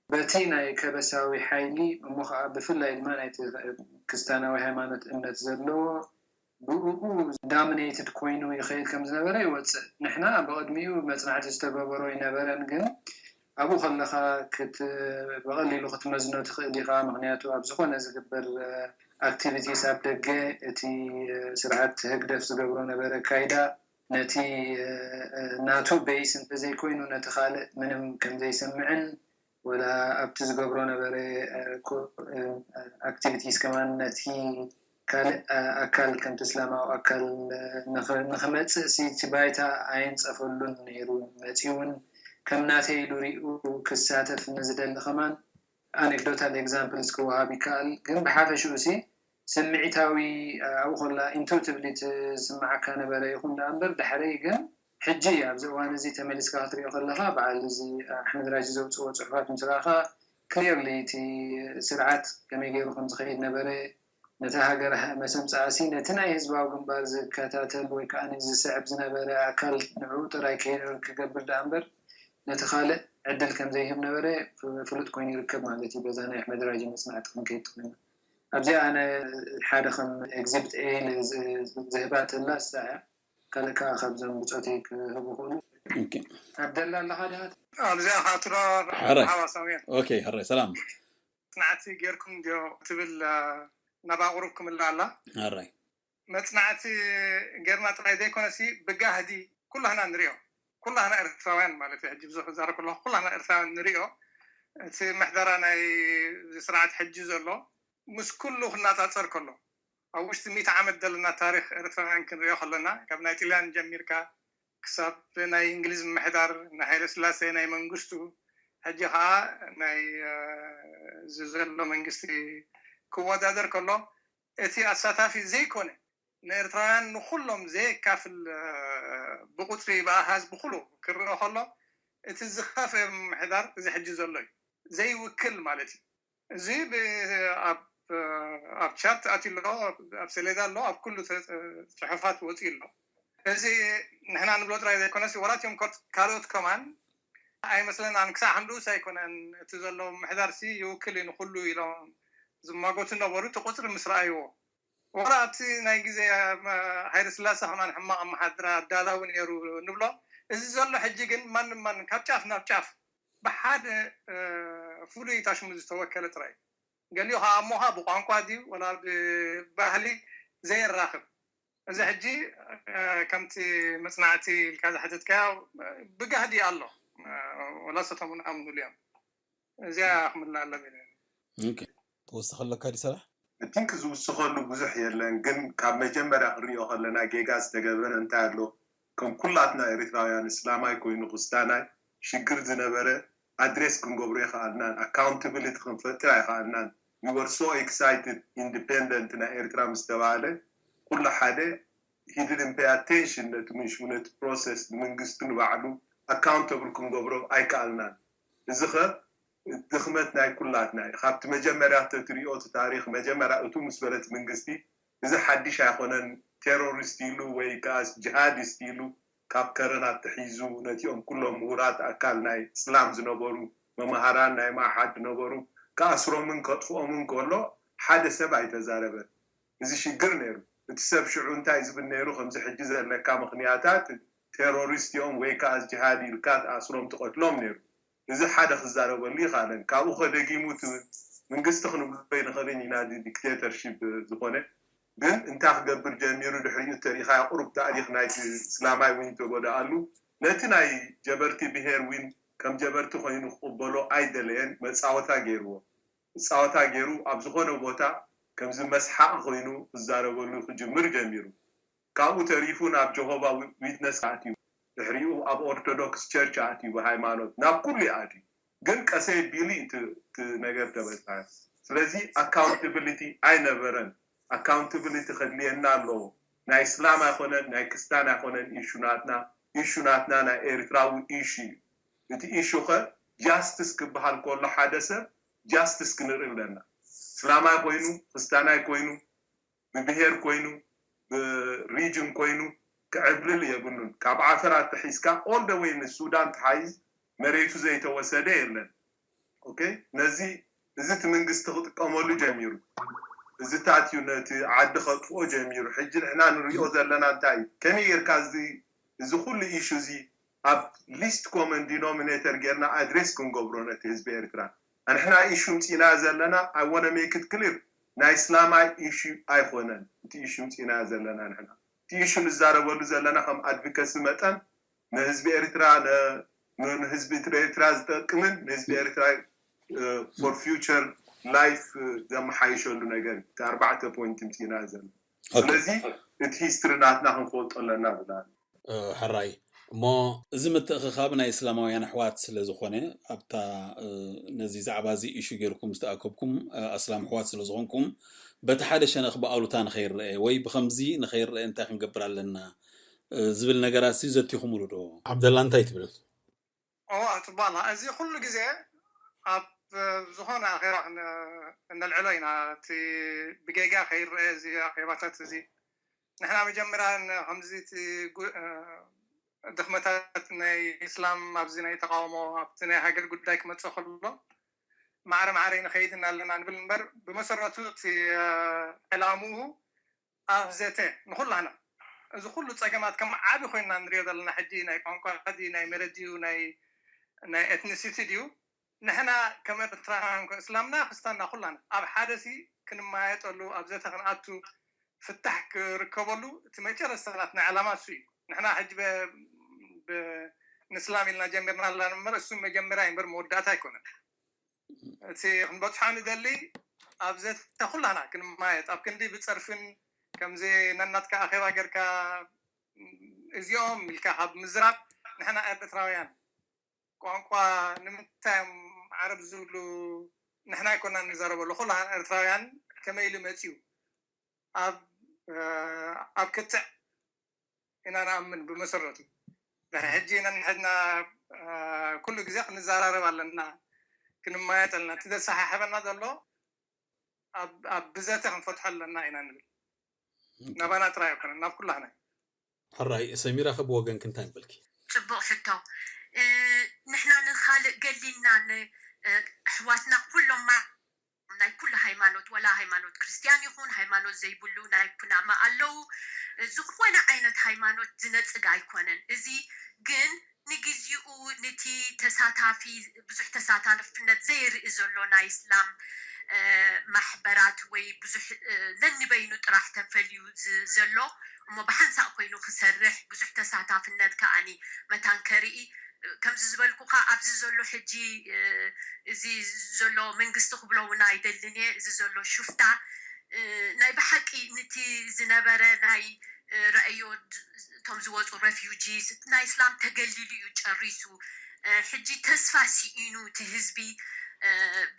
በቲ ናይ ከበሳዊ ሓይሊ፣ እሞ ኸዓ ብፍላይ ድማ ናይቲ ክስታናዊ ሃይማኖት እምነት ዘለዎ፣ ብእኡ ዳሚኔትድ ኮይኑ ይኸይድ ከም ዝነበረ ይወፅእ። ንሕና ብቕድሚኡ መፅናዕቲ ዝተገበሮ ኣይነበረን፣ ግን ኣብኡ ከለኻ ክት- ብቐሊሉ ክትመዝኖ ትኽእል ኢኻ። ምኽንያቱ ኣብ ዝኾነ ዝግበር፣ እ፣ ኣክቲቪቲስ ኣብ ደገ እቲ፣ እ፣ ስርዓት ህግደፍ ዝገብሮ ነበረ ኣካይዳ ነቲ፣ እ፣ እ፣ ናቱ ቤይስ እንተዘይኮይኑ ነቲ ካልእ ምንም ከም ዘይሰምዕን፣ ወላ ኣብቲ ዝገብሮ ነበረ፣ እ፣ ኮ- እ፣ ኣክቲቪቲስ ከማን ነቲ ካልእ፣ እ፣ ኣካል ከምቲ እስላማዊ ኣካል፣ እ፣ ንኸ- ንኸመጽእ ሲ እቲ ባይታ ኣየንጸፈሉን ነይሩ። መጺኡ እውን ከም ናተይ ኢሉ ሪኡ ክሳተፍ ንዝደሊ ከማን ኣኔክዶታል ኤግዛምፕልስ ክወሃብ ይከኣል። ግን ብሓፈሽኡ ሲ ስምዒታዊ፣ ኣብኡ ከላ ኢንቱቲቭሊ ትስምዓካ ነበረ ይኹን ደኣ እምበር፣ ድሕረይ ግን ሕጂ ኣብዚ እዋን እዚ ተመሊስካ ክትሪኦ ከለኻ፣ በዓል እዚ ኣሕመድ ራጂ ዘውፅኦ ፅሑፋት ምስ ረኣኻ፣ ክሊርሊ እቲ ስርዓት ከመይ ገይሩ ከም ዝኸይድ ነበረ፣ ነታ ሃገር መሰምፅኣሲ ነቲ ናይ ህዝባዊ ግንባር ዝከታተል ወይ ከዓ ዝስዕብ ዝነበረ ኣካል ንዕኡ ጥራይ ክገብር ደኣ እምበር ነቲ ካልእ ዕድል ከም ዘይህብ ነበረ ፍሉጥ ኮይኑ ይርከብ ማለት እዩ። በዛ ናይ ኣሕመድ ራጂ መፅናዕቲ ክንከይድ ትኽእልና። ኣብዚኣ ኣነ ሓደ ከም ኤግዚብት ኤ ዝህባ ተላ እሳ እያ። ካልእ ከዓ ካብዞም ብፆተይ ክህቡ ይኽእሉ። ኣብደላ ኣለኻ ድሃ ኣብዚኣ ካቱራ ሓራይ ሓዋ ሳሙኤል ኦኬ፣ ሕራይ ሰላም። መፅናዕቲ ጌርኩም እንድዮ ትብል ናብ ኣቑሩብ ክምላ ኣላ። ሕራይ መፅናዕቲ ጌርና ጥራይ ዘይኮነሲ ብጋህዲ ኩላህና ንሪኦ፣ ኩላህና ኤርትራውያን ማለት እዩ። ሕጂ ብዙሕ ዛረብ ከለኹ ኩላህና ኤርትራውያን ንሪኦ። እቲ ምሕደራ ናይ ስርዓት ሕጂ ዘሎ ምስ ኩሉ ክናፃፀር ከሎ ኣብ ውሽጢ ሚእቲ ዓመት ዘለና ታሪክ ኤርትራውያን ክንሪኦ ከለና ካብ ናይ ጥልያን ጀሚርካ ክሳብ ናይ እንግሊዝ ምምሕዳር ናይ ሃይለ ስላሴ ናይ መንግስቱ ሕጂ ከዓ ናይ እዚ ዘሎ መንግስቲ ክወዳደር ከሎ እቲ ኣሳታፊ ዘይኮነ ንኤርትራውያን ንኩሎም ዘየካፍል ብቁፅሪ ብኣሃዝ ብኩሉ ክረኦ ከሎ እቲ ዝኸፍአ ምምሕዳር እዚ ሕጂ ዘሎ እዩ ዘይውክል ማለት እዩ። እዚ ኣብ ቻት ኣትዩ ኣሎ፣ ኣብ ሰሌዳ ኣሎ፣ ኣብ ኩሉ ፅሑፋት ወፂኡ ኣሎ። እዚ ንሕና ንብሎ ጥራይ ዘይኮነስ ወላ እቲኦም ካልኦት ከማን ኣይመስለናን ክሳዕ ክንድኡስ ኣይኮነን እቲ ዘሎ ምምሕዳር ሲ ይውክል እዩ ንኩሉ ኢሎም ዝማጎቱ ነበሩ እቲ ቁፅሪ ምስ ረኣይዎ ወላ ኣብቲ ናይ ግዜ ሃይለ ስላሰ ከማን ሕማቕ ኣመሓድራ ኣዳላዊ ነይሩ ንብሎ። እዚ ዘሎ ሕጂ ግን ማንም ማንም ካብ ጫፍ ናብ ጫፍ ብሓደ ፍሉይ ታሽሙ ዝተወከለ ጥራይ ገሊኡ ከዓ እሞ ከዓ ብቋንቋ ድዩ ወላ ብባህሊ ዘየራኽብ እዚ ሕጂ ከምቲ መፅናዕቲ ኢልካ ዝሓተትካዮ ብጋህዲ ኣሎ ወላ ሰቶም እውን ኣምኑሉ እዮም እዚኣ ክምላ ኣለብ ተወስኸለካ ዲ ሰላሕ እቲ ክዝውስኸሉ ብዙሕ የለን ግን ካብ መጀመርያ ክሪኦ ከለና ጌጋ ዝተገበረ እንታይ ኣሎ ከም ኩላትና ኤሪትራውያን እስላማይ ኮይኑ ክስታናይ ሽግር ዝነበረ ኣድሬስ ክንገብሮ ይኸኣልናን ኣካውንታብሊቲ ክንፈጥር ኣይኸኣልናን we were so excited independent ናይ ኤርትራ ምስ ተባሃለ ኩሉ ሓደ he didn't pay attention ነቲ ምንሽሙ ነቲ process ንመንግስቲ ንባዕሉ ኣካውንታብል ክንገብሮ ኣይከኣልናን እዚ ኸ ድኽመት ናይ ኩላትና እዩ። ካብቲ መጀመርያ ተትሪኦ እቲ ታሪኽ መጀመርያ እቱ ምስ በለት መንግስቲ እዚ ሓድሽ ኣይኮነን ቴሮሪስት ኢሉ ወይ ከኣስ ጅሃዲስት ኢሉ ካብ ከረን ኣትሒዙ ነቲኦም ኩሎም ምሁራት ኣካል ናይ እስላም ዝነበሩ መምሃራን ናይ ማሓድ ዝነበሩ ክኣስሮምን ከጥፍኦምን ከሎ ሓደ ሰብ ኣይተዛረበን። እዚ ሽግር ነይሩ። እቲ ሰብ ሽዑ እንታይ ዝብል ነይሩ ከምዚ ሕጂ ዘለካ ምኽንያታት ቴሮሪስት እዮም ወይ ከኣስ ጅሃድ ኢልካ ትኣስሮም ትቐትሎም ነይሩ። እዚ ሓደ ክዛረበሉ ይኽኣለን። ካብኡ ከደጊሙ እቲ መንግስቲ ክንብሎ ኣይንኽእልን ኢና እዚ ዲክቴተርሺፕ ዝኾነ ግን እንታይ ክገብር ጀሚሩ ድሕሪኡ ተሪኢኻዮ ቁሩብ ታሪኽ ናይቲ እስላማይ ዊን ተጎድኣሉ ነቲ ናይ ጀበርቲ ብሄር ዊን ከም ጀበርቲ ኮይኑ ክቕበሎ ኣይደለየን መፃወታ ገይርዎ። መፃወታ ገይሩ ኣብ ዝኾነ ቦታ ከምዚ መስሓቕ ኮይኑ ክዛረበሉ ክጅምር ጀሚሩ። ካብኡ ተሪፉ ናብ ጀሆቫ ዊትነስ ኣትዩ፣ ድሕሪኡ ኣብ ኦርቶዶክስ ቸርች ኣትዩ፣ ብሃይማኖት ናብ ኩሉ ኣትዩ። ግን ቀሰይ ቢሊ እቲ ነገር ተበፅሐ። ስለዚ ኣካውንታብሊቲ ኣይነበረን። ኣካውንታብሊቲ ከድልየና ኣለዎ። ናይ እስላም ኣይኮነን፣ ናይ ክስታን ኣይኮነን ኢሹ ናትና። ኢሹ ናትና ናይ ኤርትራዊ ኢሹ እዩ። እቲ ኢሹ ከ ጃስትስ ክበሃል ከሎ ሓደ ሰብ ጃስትስ ክንርኢ ኣለና። እስላማይ ኮይኑ፣ ክርስቲያናይ ኮይኑ፣ ብብሄር ኮይኑ፣ ብሪጅን ኮይኑ ክዕብልል የብሉን። ካብ ዓፈር ኣትሒዝካ all the way ንሱዳን ትሓይዝ መሬቱ ዘይተወሰደ የለን። ኦኬ፣ ነዚ እዚ እቲ መንግስቲ ክጥቀመሉ ጀሚሩ፣ እዚታት እዩ ነቲ ዓዲ ከጥፍኦ ጀሚሩ። ሕጂ ንሕና ንሪኦ ዘለና እንታይ እዩ? ከመይ ጌርካ እዚ እዚ ኩሉ ኢሹ እዚ ኣብ ሊስት ኮመን ዲኖሚኔተር ጌርና ኣድሬስ ክንገብሮ ነቲ ህዝቢ ኤርትራ? ንሕና ኢሹ ምፂና ዘለና I wanna make it clear፣ ናይ እስላማይ ኢሹ ኣይኮነን። እቲ ኢሹ ምፂና ዘለና ንሕና እቲ ኢሹ ንዛረበሉ ዘለና ከም ኣድቮኬሲ መጠን ንህዝቢ ኤርትራ ንህዝቢ ኤርትራ ዝጠቅምን ንህዝቢ ኤርትራ for future life ዘመሓይሸሉ ነገር እዩ። እቲ ኣርባዕተ ፖይንት ምፂና ዘሎ። ስለዚ እቲ ሂስትሪ ናትና ክንፈልጦ ኣለና ብላ። ሕራይ እሞ እዚ ምትእኽኻብ ናይ እስላማውያን ኣሕዋት ስለ ዝኾነ ኣብታ ነዚ ዛዕባ እዚ ኢሹ ጌርኩም ዝተኣከብኩም ኣስላም ኣሕዋት ስለ ዝኾንኩም በቲ ሓደ ሸነኽ ብኣሉታ ንኸይረአ ወይ ብኸምዚ ንኸይረአ እንታይ ክንገብር ኣለና ዝብል ነገራት ሲ ዘቲኹምሉ ዶ? ዓብደላ እንታይ ትብል? እዋ ጽባላ እዚ ኩሉ ግዜ ኣብ ዝኾነ ኣኼባ እነልዕሎ ኢና። እቲ ብጌጋ ከይረአ እዚ ኣኼባታት እዚ ንሕና መጀመርያ ከምዚ ድኽመታት ናይ እስላም ኣብዚ ናይ ተቃውሞ ኣብቲ ናይ ሃገር ጉዳይ ክመፅእ ከሎ ማዕረ ማዕረ ንኸይድና ኣለና ንብል እምበር ብመሰረቱ እቲ ዕላምኡ ኣብ ዘተ ንኩላህና እዚ ኩሉ ፀገማት ከም ዓቢ ኮይና ንሪኦ ዘለና ሕጂ ናይ ቋንቋ ድዩ ናይ መሬት ድዩ ናይ ኤትኒሲቲ ድዩ ንሕና ከም ኤርትራውያን እስላምና ክስታና ኩላና ኣብ ሓደ ሲ ክንመያየጠሉ ኣብ ዘተ ክንኣቱ ፍታሕ ክርከበሉ እቲ መጨረስታ ናትና ዕላማ እሱ እዩ። ንሕና ሕጂ ንእስላም ኢልና ጀሚርና ኣለና እምበር እሱ መጀመርያ እምበር መወዳእታ ኣይኮነን። እቲ ክንበፅሖ ንደሊ ኣብ ዘተ ኩላና ክንመያየጥ ኣብ ክንዲ ብፀርፍን ከምዚ ነናትካ ኣኼባ ጌርካ እዚኦም ኢልካ ካብ ምዝራብ ንሕና ኤርትራውያን ቋንቋ ንምንታይ እዮም ዓረብ ዝብሉ ንሕና ኣይኮና ንዛረበሉ ኩሉ ኤርትራውያን ከመይ ኢሉ መፅዩ ኣብ ኣብ ክትዕ ኢና ንኣምን ብመሰረቱ ድሕሪ ሕጂ ነንሕድና ኩሉ ግዜ ክንዘራረብ ኣለና ክንመያየጥ ኣለና እቲ ዘሰሓሕበና ዘሎ ኣብ ብዘተ ክንፈትሖ ኣለና ኢና ንብል ናባና ጥራይ ኣይኮነን ናብ ኩላህና ሕራይ ሰሚራ ከብወገንኪ እንታይ ንበልኪ? ፅቡቕ ሕቶ። ንሕና ንኻልእ ገሊልና ንኣሕዋትና ኩሎም ናይ ኩሉ ሃይማኖት ወላ ሃይማኖት ክርስትያን ይኹን ሃይማኖት ዘይብሉ ናይ ኩናማ ኣለዉ። ዝኾነ ዓይነት ሃይማኖት ዝነፅግ ኣይኮነን። እዚ ግን ንግዚኡ ንቲ ተሳታፊ ብዙሕ ተሳታፍነት ዘይርኢ ዘሎ ናይ እስላም ማሕበራት ወይ ብዙሕ ነንበይኑ ጥራሕ ተፈልዩ ዘሎ እሞ ብሓንሳእ ኮይኑ ክሰርሕ ብዙሕ ተሳታፍነት ከኣኒ መታን ከርኢ ከምዚ ዝበልኩካ ኣብዚ ዘሎ ሕጂ እዚ ዘሎ መንግስቲ ክብሎ እውን ኣይደልን እየ እዚ ዘሎ ሽፍታ ናይ ብሓቂ ንቲ ዝነበረ ናይ ረአዮ እቶም ዝወፁ refugees ናይ እስላም ተገሊሉ እዩ ጨሪሱ ሕጂ ተስፋ ስኢኑ እቲ ህዝቢ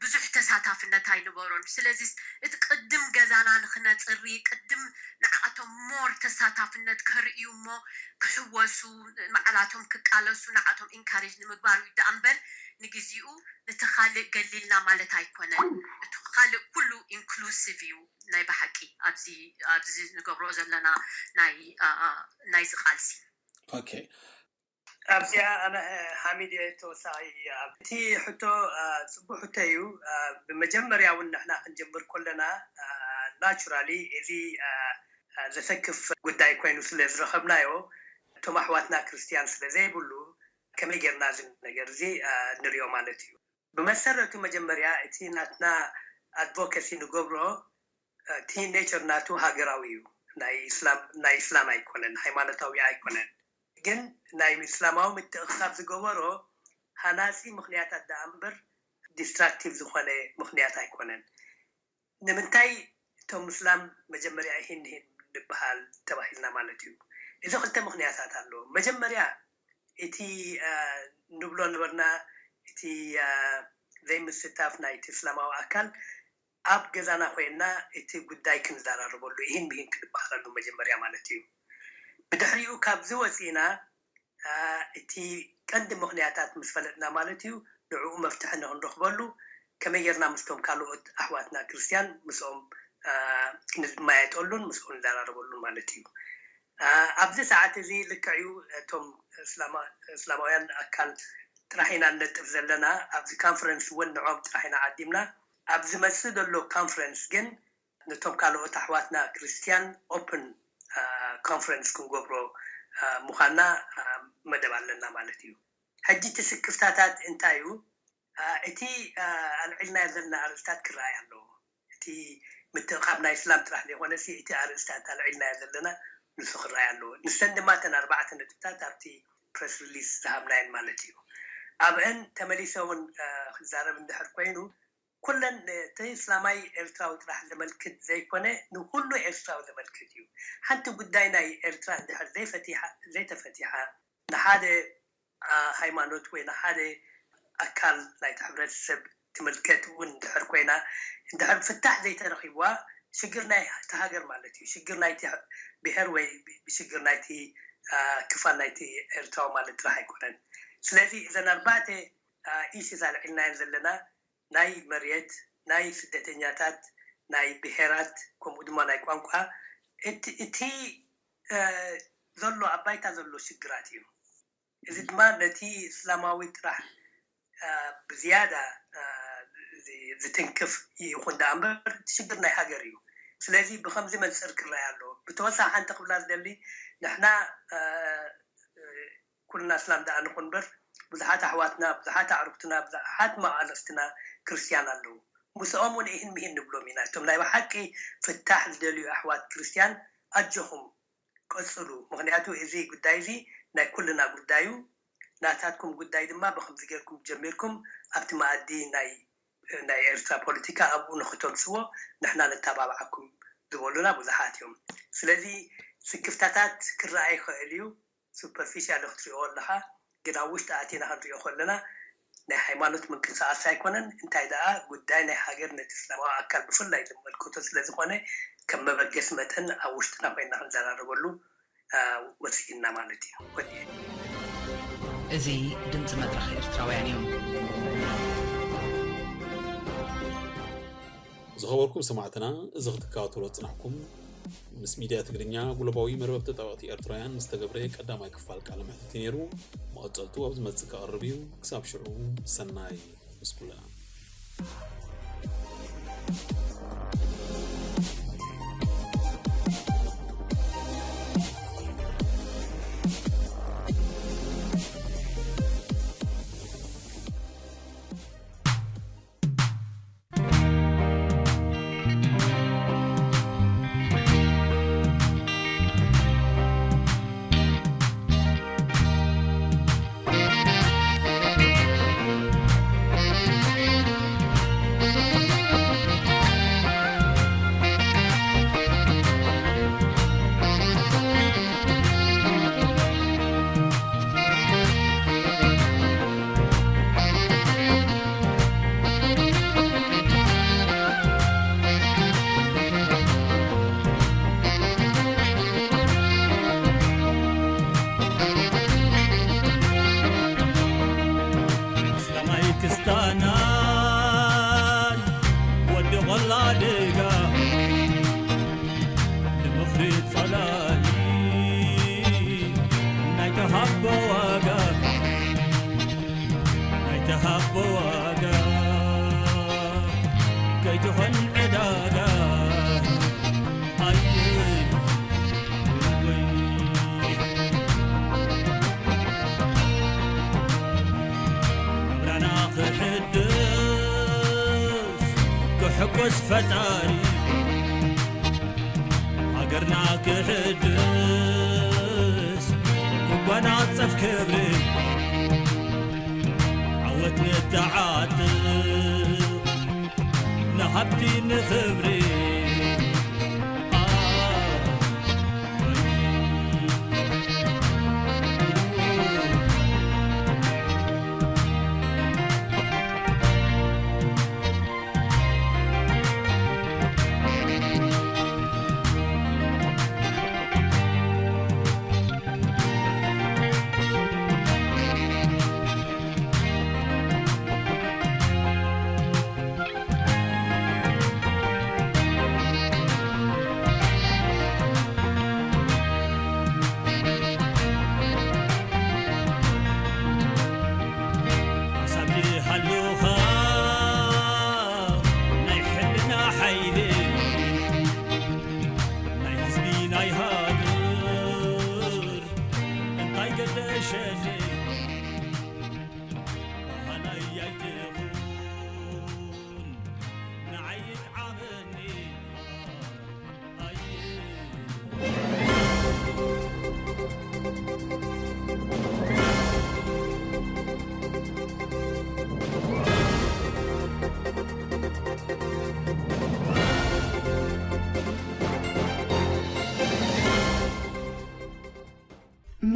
ብዙሕ ተሳታፍነት ኣይነበሮን ስለዚ እቲ ቅድም ገዛና ንክነፅሪ ቅድም ንዓቶም more ተሳታፍነት ከርእዩ እሞ ክሕወሱ ንዓላቶም ክቃለሱ ንዓቶም encourage ንምግባር እዩ ደኣ እምበር ንግዚኡ ነቲ ካልእ ገሊልና ማለት ኣይኮነን እቲ ካልእ ኩሉ inclusive እዩ ናይ ብሓቂ ኣብዚ ኣብዚ ንገብሮ ዘለና ናይ ናይዚ ቃልሲ okay ኣብዚኣ ኣነ ሓሚድ እየ ተወሳኺ እቲ ሕቶ ፅቡቅ ሕቶ እዩ ብመጀመርያ እውን ንሕና ክንጀምር ከለና naturally እዚ ዘሰክፍ ጉዳይ ኮይኑ ስለ ዝረኸብናዮ እቶም ኣሕዋትና ክርስትያን ስለ ዘይብሉ ከመይ ጌርና እዚ ነገር እዚ ንሪኦ ማለት እዩ ብመሰረቱ መጀመርያ እቲ ናትና advocacy ንገብሮ እቲ nature ናቱ ሃገራዊ እዩ ናይ እስላም ኣይኮነን ሃይማኖታዊ ኣይኮነን ግን ናይ እስላማዊ ምትእኽኻብ ዝገበሮ ሃናፂ ምኽንያታት ደኣ እምበር destructive ዝኾነ ምኽንያት ኣይኮነን ንምንታይ እቶም እስላም መጀመርያ ይህን ይህን ንበሃል ተባሂልና ማለት እዩ እዚ ክልተ ምኽንያታት ኣለዎ መጀመርያ እቲ ንብሎ ነበርና እቲ ዘይምስታፍ ናይቲ እስላማዊ ኣካል ኣብ ገዛና ኮይንና እቲ ጉዳይ ክንዘራረበሉ ይህን ብሂን ክንበሃለሉ መጀመርያ ማለት እዩ ብድሕሪኡ ካብዚ ወፂእና እቲ ቀንዲ ምኽንያታት ምስ ፈለጥና ማለት እዩ ንዕኡ መፍትሒ ንክንረኽበሉ ከመይ ጌርና ምስቶም ካልኦት ኣሕዋትና ክርስትያን ምስኦም ንማየጠሉን ምስኦም ንዘራረበሉን ማለት እዩ። ኣብዚ ሰዓት እዚ ልክዕ እዩ፣ እቶም እስላማውያን ኣካል ጥራሕ ኢና ንነጥፍ ዘለና። ኣብዚ ካንፈረንስ እውን ንዖም ጥራሕ ኢና ዓዲምና። ኣብ ዝመፅእ ዘሎ ካንፈረንስ ግን ነቶም ካልኦት ኣሕዋትና ክርስትያን ኦፕን ኮንፈረንስ ክንገብሮ ምዃንና መደብ ኣለና ማለት እዩ። ሕጂ እቲ ስክፍታታት እንታይ እዩ? እቲ ኣልዒልናዮ ዘለና ኣርእስታት ክረኣይ ኣለዎ። እቲ ምትእኻብ ናይ እስላም ጥራሕ ዘይኮነሲ እቲ ኣርእስታት ኣልዒልናዮ ዘለና ንሱ ክረኣይ ኣለዎ። ንሰን ድማ እተን ኣርባዕተ ነጥብታት ኣብቲ ፕረስ ሪሊስ ዝሃብናየን ማለት እዩ። ኣብአን ተመሊሰ እውን ክዛረብ እንድሕር ኮይኑ ኩለን እቲ እስላማይ ኤርትራዊ ጥራሕ ዘመልክት ዘይኮነ ንኩሉ ኤርትራዊ ዘመልክት እዩ። ሓንቲ ጉዳይ ናይ ኤርትራ እንድሕር ዘይፈቲሓ ዘይተፈቲሓ ንሓደ ሃይማኖት ወይ ንሓደ ኣካል ናይቲ ሕብረተሰብ ትምልከት እውን እንድሕር ኮይና እንድሕር ፍታሕ ዘይተረኪብዋ ሽግር ናይ እቲ ሃገር ማለት እዩ። ሽግር ናይቲ ብሄር ወይ ሽግር ናይቲ ክፋል ናይቲ ኤርትራዊ ማለት ጥራሕ ኣይኮነን። ስለዚ እዘን ኣርባዕተ ኢሽስ ኣልዒልናየን ዘለና ናይ መሬት፣ ናይ ስደተኛታት፣ ናይ ብሄራት ከምኡ ድማ ናይ ቋንቋ እቲ ዘሎ ኣብ ባይታ ዘሎ ሽግራት እዩ። እዚ ድማ ነቲ እስላማዊ ጥራሕ ብዝያዳ ዝትንክፍ ይኹን ደኣ እምበር እቲ ሽግር ናይ ሃገር እዩ። ስለዚ ብከምዚ መንፅር ክረኣይ ኣለዎ። ብተወሳኺ ሓንቲ ክብላ ዝደሊ ንሕና ኩልና እስላም ደኣ ንኹን እምበር ብዙሓት ኣሕዋትና፣ ብዙሓት ኣዕሩኽትና፣ ብዙሓት መቓልስትና ክርስትያን ኣለዉ። ምስኦም እውን ኢህን ምሂን ንብሎም ኢና። እቶም ናይ ብሓቂ ፍታሕ ዝደልዩ ኣሕዋት ክርስትያን ኣጆኹም ቀጽሉ። ምኽንያቱ እዚ ጉዳይ እዚ ናይ ኩልና ጉዳይ እዩ። ናታትኩም ጉዳይ ድማ ብኸምዚ ጌርኩም ጀሚርኩም ኣብቲ መኣዲ ናይ ናይ ኤርትራ ፖለቲካ ኣብኡ ንክተምፅዎ ንሕና ነተባብዓኩም ዝበሉና ብዙሓት እዮም። ስለዚ ስክፍታታት ክረኣ ይኽእል እዩ። ሱፐርፊሻል ክትሪኦ ኣለኻ፣ ግን ኣብ ውሽጢ ኣቲና ክንሪኦ ከለና ናይ ሃይማኖት ምንቅስቃስ ኣይኮነን። እንታይ ደኣ ጉዳይ ናይ ሃገር ነቲ እስላማዊ ኣካል ብፍላይ ዝመልከቶ ስለዝኾነ ከም መበገሲ መጠን ኣብ ውሽጥና ኮይና ክንዘራረበሉ ወሲንና ማለት እዩ። ወዲኤ። እዚ ድምፂ መድረኽ ኤርትራውያን እዩ። ዝኸበርኩም ሰማዕትና፣ እዚ ክትከታተሎ ዝጽናሕኩም ምስ ሚድያ ትግርኛ ግሎባዊ መርበብ ተጣበቕቲ ኤርትራውያን ዝተገብረ ቀዳማይ ክፋል ቃለ መሕትት እዩ ነይሩ። መቐጸልቱ ኣብ ዝመጽእ ክቐርብ እዩ። ክሳብ ሽዑ ሰናይ ምስ ኩልና። ክስታናይ ወዲ ቆላ ደጋ ንምኽሪ ጸላኢ ናይ ተሃቦ ዋጋ ናይ ተሃቦ ዋጋ ከይትኾን ዕዳጋ ኣየ ወይ ናብራና ክሕድስ ክሕጎስ ፈጣሪ ሃገርና ክሕድስ ክጓናጸፍ ክብሪ ዓወት ንተዓጥቕ ንሃብቲ ንኽብሪ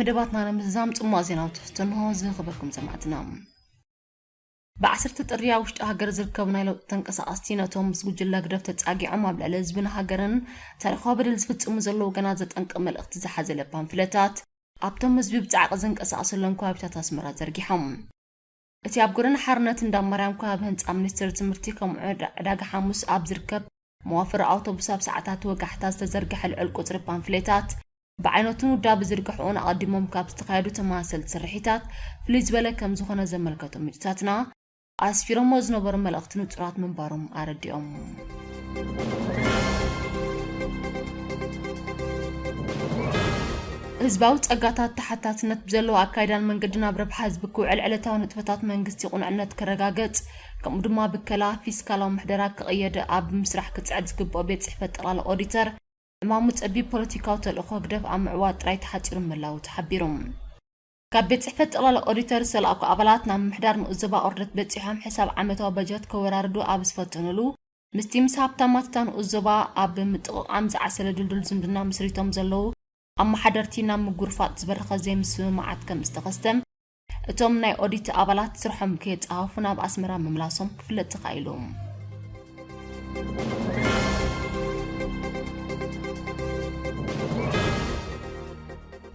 መደባትና ንምዝዛም ጽሙቕ ዜናዊ ትሕዝቶ እንሆ። ዝኸበርኩም ሰማዕትና፣ ብዓሰርተ ጥሪ ኣብ ውሽጢ ሃገር ዝርከቡ ናይ ለውጢ ተንቀሳቐስቲ ነቶም ምስ ጉጅለ ህግደፍ ተጻጊዖም ኣብ ልዕሊ ህዝብን ሃገርን ታሪኻዊ በደል ዝፍጽሙ ዘለዉ ወገናት ዘጠንቅቕ መልእኽቲ ዝሓዘለ ፓምፍለታት ኣብቶም ህዝቢ ብጻዕቂ ዝንቀሳቐሰሎም ከባቢታት ኣስመራ ዘርጊሖም። እቲ ኣብ ጎደና ሓርነት እንዳ ማርያም ከባቢ ህንጻ ሚኒስቴር ትምህርቲ ከምኡ ዕዳ-፣ ዕዳጋ ሓሙስ ኣብ ዝርከብ መዋፍር ኣውቶቡስ ኣብ ሰዓታት ወጋሕታ ዝተዘርግሐ ልዑል ቁጽሪ ፓምፍሌታት ብዓይነቱን ውዳብ ዝርግሕኡን ኣቐዲሞም ካብ ዝተኻየዱ ተመሳሰልቲ ስርሒታት ፍልይ ዝበለ ከም ዝኾነ ዘመልከቱ ምንጭታትና ኣስፊሮሞ ዝነበሩ መልእኽቲ ንጹራት ምንባሮም ኣረዲኦም። ህዝባዊ ጸጋታት ተሓታትነት ብዘለዎ ኣካይዳን መንገድን ኣብ ረብሓ ህዝቢ ክውዕል ዕለታዊ ንጥፈታት መንግስቲ ቁኑዕነት ክረጋገጽ፣ ከምኡ ድማ ብከላ ፊስካላዊ ምሕደራ ክቕየድ ኣብ ምስራሕ ክጽዕር ዝግብኦ ቤት ጽሕፈት ጠቕላሊ ኦዲተር ዕማሙ ጸቢብ ፖለቲካዊ ተልእኾ ህግደፍ ኣብ ምዕዋት ጥራይ ተሓጺሩ ምህላዉ ተሓቢሩ። ካብ ቤት ጽሕፈት ጠቕላሊ ኦዲተር ዝተላእኩ ኣባላት ናብ ምምሕዳር ንኡስ ዞባ ኦርደት በጺሖም ሕሳብ ዓመታዊ በጀት ከወራርዱ ኣብ ዝፈተኑሉ፣ ምስቲ ምስ ሃብታማት እታ ንኡስ ዞባ ኣብ ምጥቕቓም ዝዓሰለ ድልዱል ዝምድና ምስሪቶም ዘለዉ ኣመሓደርቲ ናብ ምጉርፋጥ ዝበረኸ ዘይምስምማዓት ከም ዝተኸስተ፣ እቶም ናይ ኦዲት ኣባላት ስርሖም ከየጻሃፉ ናብ ኣስመራ ምምላሶም ክፍለጥ ተኻኢሉ።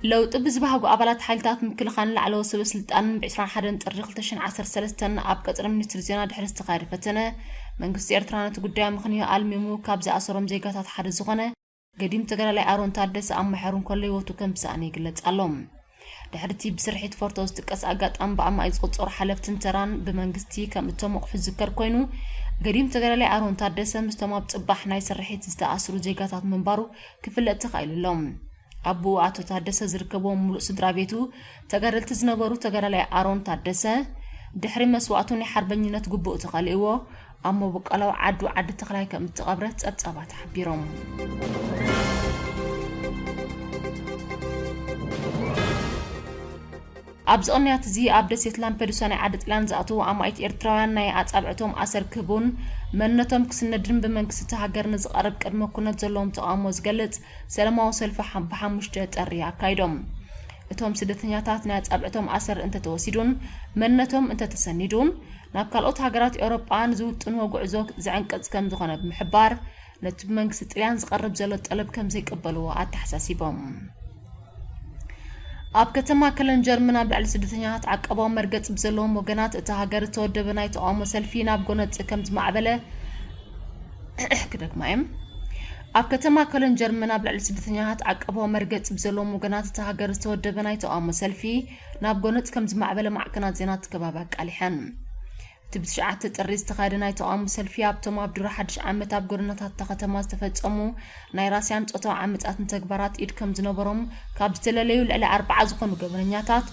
ለውጢ ብዝባህጉ ኣባላት ሓይልታት ምክልኻልን ላዕለዎት ሰበ ስልጣንን ብ ዕስራን ሓደን ጥሪ ክልተ ሽሕን ዓሰርተ ሰለስተን ኣብ ቀጽሪ ሚኒስትሪ ዜና ድሕሪ ዝተኻየደ ፈተነ፣ መንግስቲ ኤርትራ ነቲ ጉዳይ ምኽንያት ኣልሚሙ ካብ ዝኣሰሮም ዜጋታት ሓደ ዝኾነ ገዲም ተጋዳላይ ኣሮን ታደሰ ኣማሕሩ እንከሎ ህይወቱ ከም ዝሰኣነ ይግለጽ ኣሎ። ድሕሪ እቲ ብስርሒት ፎርቶ ዝጥቀስ ኣጋጣሚ ብኣማኢት ዝቑጸሩ ሓለፍትን ተራን ብመንግስቲ ከም እቶም ኣቑሑ ዝዝከር ኮይኑ፣ ገዲም ተጋዳላይ ኣሮን ታደሰ ምስቶም ኣብ ጽባሕ ናይ ስርሒት ዝተኣስሩ ዜጋታት ምንባሩ ክፍለጥ ተኻኢሉ ኣሎ። ኣቦኡ ኣቶ ታደሰ ዝርከብዎም ሙሉእ ስድራ ቤቱ ተጋደልቲ ዝነበሩ ተጋዳላይ ኣሮን ታደሰ፣ ድሕሪ መስዋእቱ ናይ ሓርበኝነት ግቡእ ተኸሊእዎ ኣብ መበቆላዊ ዓዱ ዓዲ ተኽላይ ከም እተቐብረ ጸብጻባት ሓቢሮም። ኣብዚ ቅንያት እዚ ኣብ ደሴት ላምፔዱሳ ናይ ዓዲ ጥልያን ዝኣተዉ ኣማኢት ኤርትራውያን ናይ ኣጻብዕቶም ኣሰር ክህቡን መንነቶም ክስነድን ብመንግስቲ እታ ሃገር ንዝቐርብ ቅድመ ኩነት ዘለዎም ተቓውሞ ዝገልጽ ሰላማዊ ሰልፊ ሓ-፣ ብሓሙሽተ ጥሪ ኣካይዶም። እቶም ስደተኛታት ናይ ኣጻብዕቶም ኣሰር እንተተወሲዱን መንነቶም እንተተሰኒዱን ናብ ካልኦት ሃገራት ኤውሮጳ ንዝውጥንዎ ጉዕዞ ዝዕንቅጽ ከም ዝኾነ ብምሕባር፣ ነቲ ብመንግስቲ ጥልያን ዝቐርብ ዘሎ ጠለብ ከም ዘይቅበልዎ ኣተሓሳሲቦም። ኣብ ከተማ ከለን ጀርመን ኣብ ልዕሊ ስደተኛታት ዓቀባዊ መርገጺ ብዘለዎም ወገናት እታ ሃገር ዝተወደበ ናይ ተቓውሞ ሰልፊ ናብ ጎነጽ ከም ዝማዕበለ ክደግማ እየ። ኣብ ከተማ ከለን ጀርመን ኣብ ልዕሊ ስደተኛታት ዓቀባዊ መርገጺ ብዘለዎም ወገናት እታ ሃገር ዝተወደበ ናይ ተቓውሞ ሰልፊ ናብ ጎነጽ ከም ዝማዕበለ ማዕከናት ዜና እቲ ከባቢ ኣቃሊሐን። እቲ ብትሽዓተ ጥሪ ዝተኻየደ ናይ ተቓውሞ ሰልፊ ኣብቶም ኣብ ድሮ ሓድሽ ዓመት ኣብ ጎደናታት እታ ከተማ ዝተፈጸሙ ናይ ራስያን ጾታዊ ዓመጻትን ተግባራት ኢድ ከም ዝነበሮም ካብ ዝተለለዩ ልዕሊ ኣርባዓ ዝኾኑ ገበነኛታት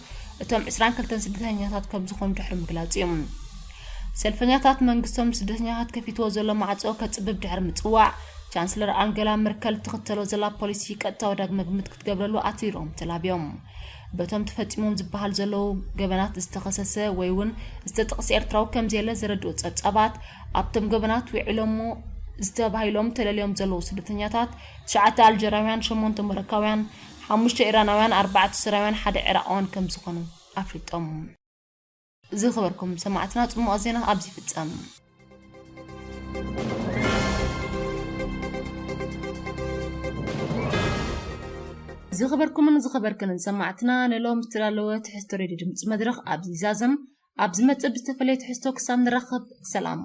እቶም ዕስራን ክልተን ስደተኛታት ከም ዝኾኑ ድሕሪ ምግላጽ እዩ። ሰልፈኛታት መንግስቶም ስደተኛታት ከፊትዎ ዘሎ ማዕጾ ከጽብብ ድሕሪ ምጽዋዕ፣ ቻንስለር ኣንገላ መርከል ትኽተሎ ዘላ ፖሊሲ ቀጥታዊ ዳግመ ግምት ክትገብረሉ ኣትሪሮም ተላብዮም። በቶም ተፈጺሞም ዝበሃል ዘለዉ ገበናት ዝተኸሰሰ ወይ እውን ዝተጠቕሰ ኤርትራዊ ከም ዘየለ ዘረድኡ ጸብጻባት፣ ኣብቶም ገበናት ውዒሎሞ ዝተባሂሎም ተለልዮም ዘለዉ ስደተኛታት ትሽዓተ ኣልጀራውያን፣ ሸሞንተ ሞሮካውያን፣ ሓሙሽተ ኢራናውያን፣ ኣርባዕተ ሱርያውያን፣ ሓደ ዒራቓውን ከም ዝኾኑ ኣፍሊጦም። ዝኸበርኩም ሰማዕትና፣ ጽሙቕ ዜና ኣብዚ ይፍጸም። ዝኸበርኩምን ዝኸበርክንን ሰማዕትና፣ ንሎም ዝተዳለወ ትሕዝቶ ሬድዮ ድምጺ መድረኽ ኣብዚ ይዛዘም። ኣብ ዝመጽእ ብዝተፈለየ ትሕዝቶ ክሳብ ንራኸብ፣ ሰላም።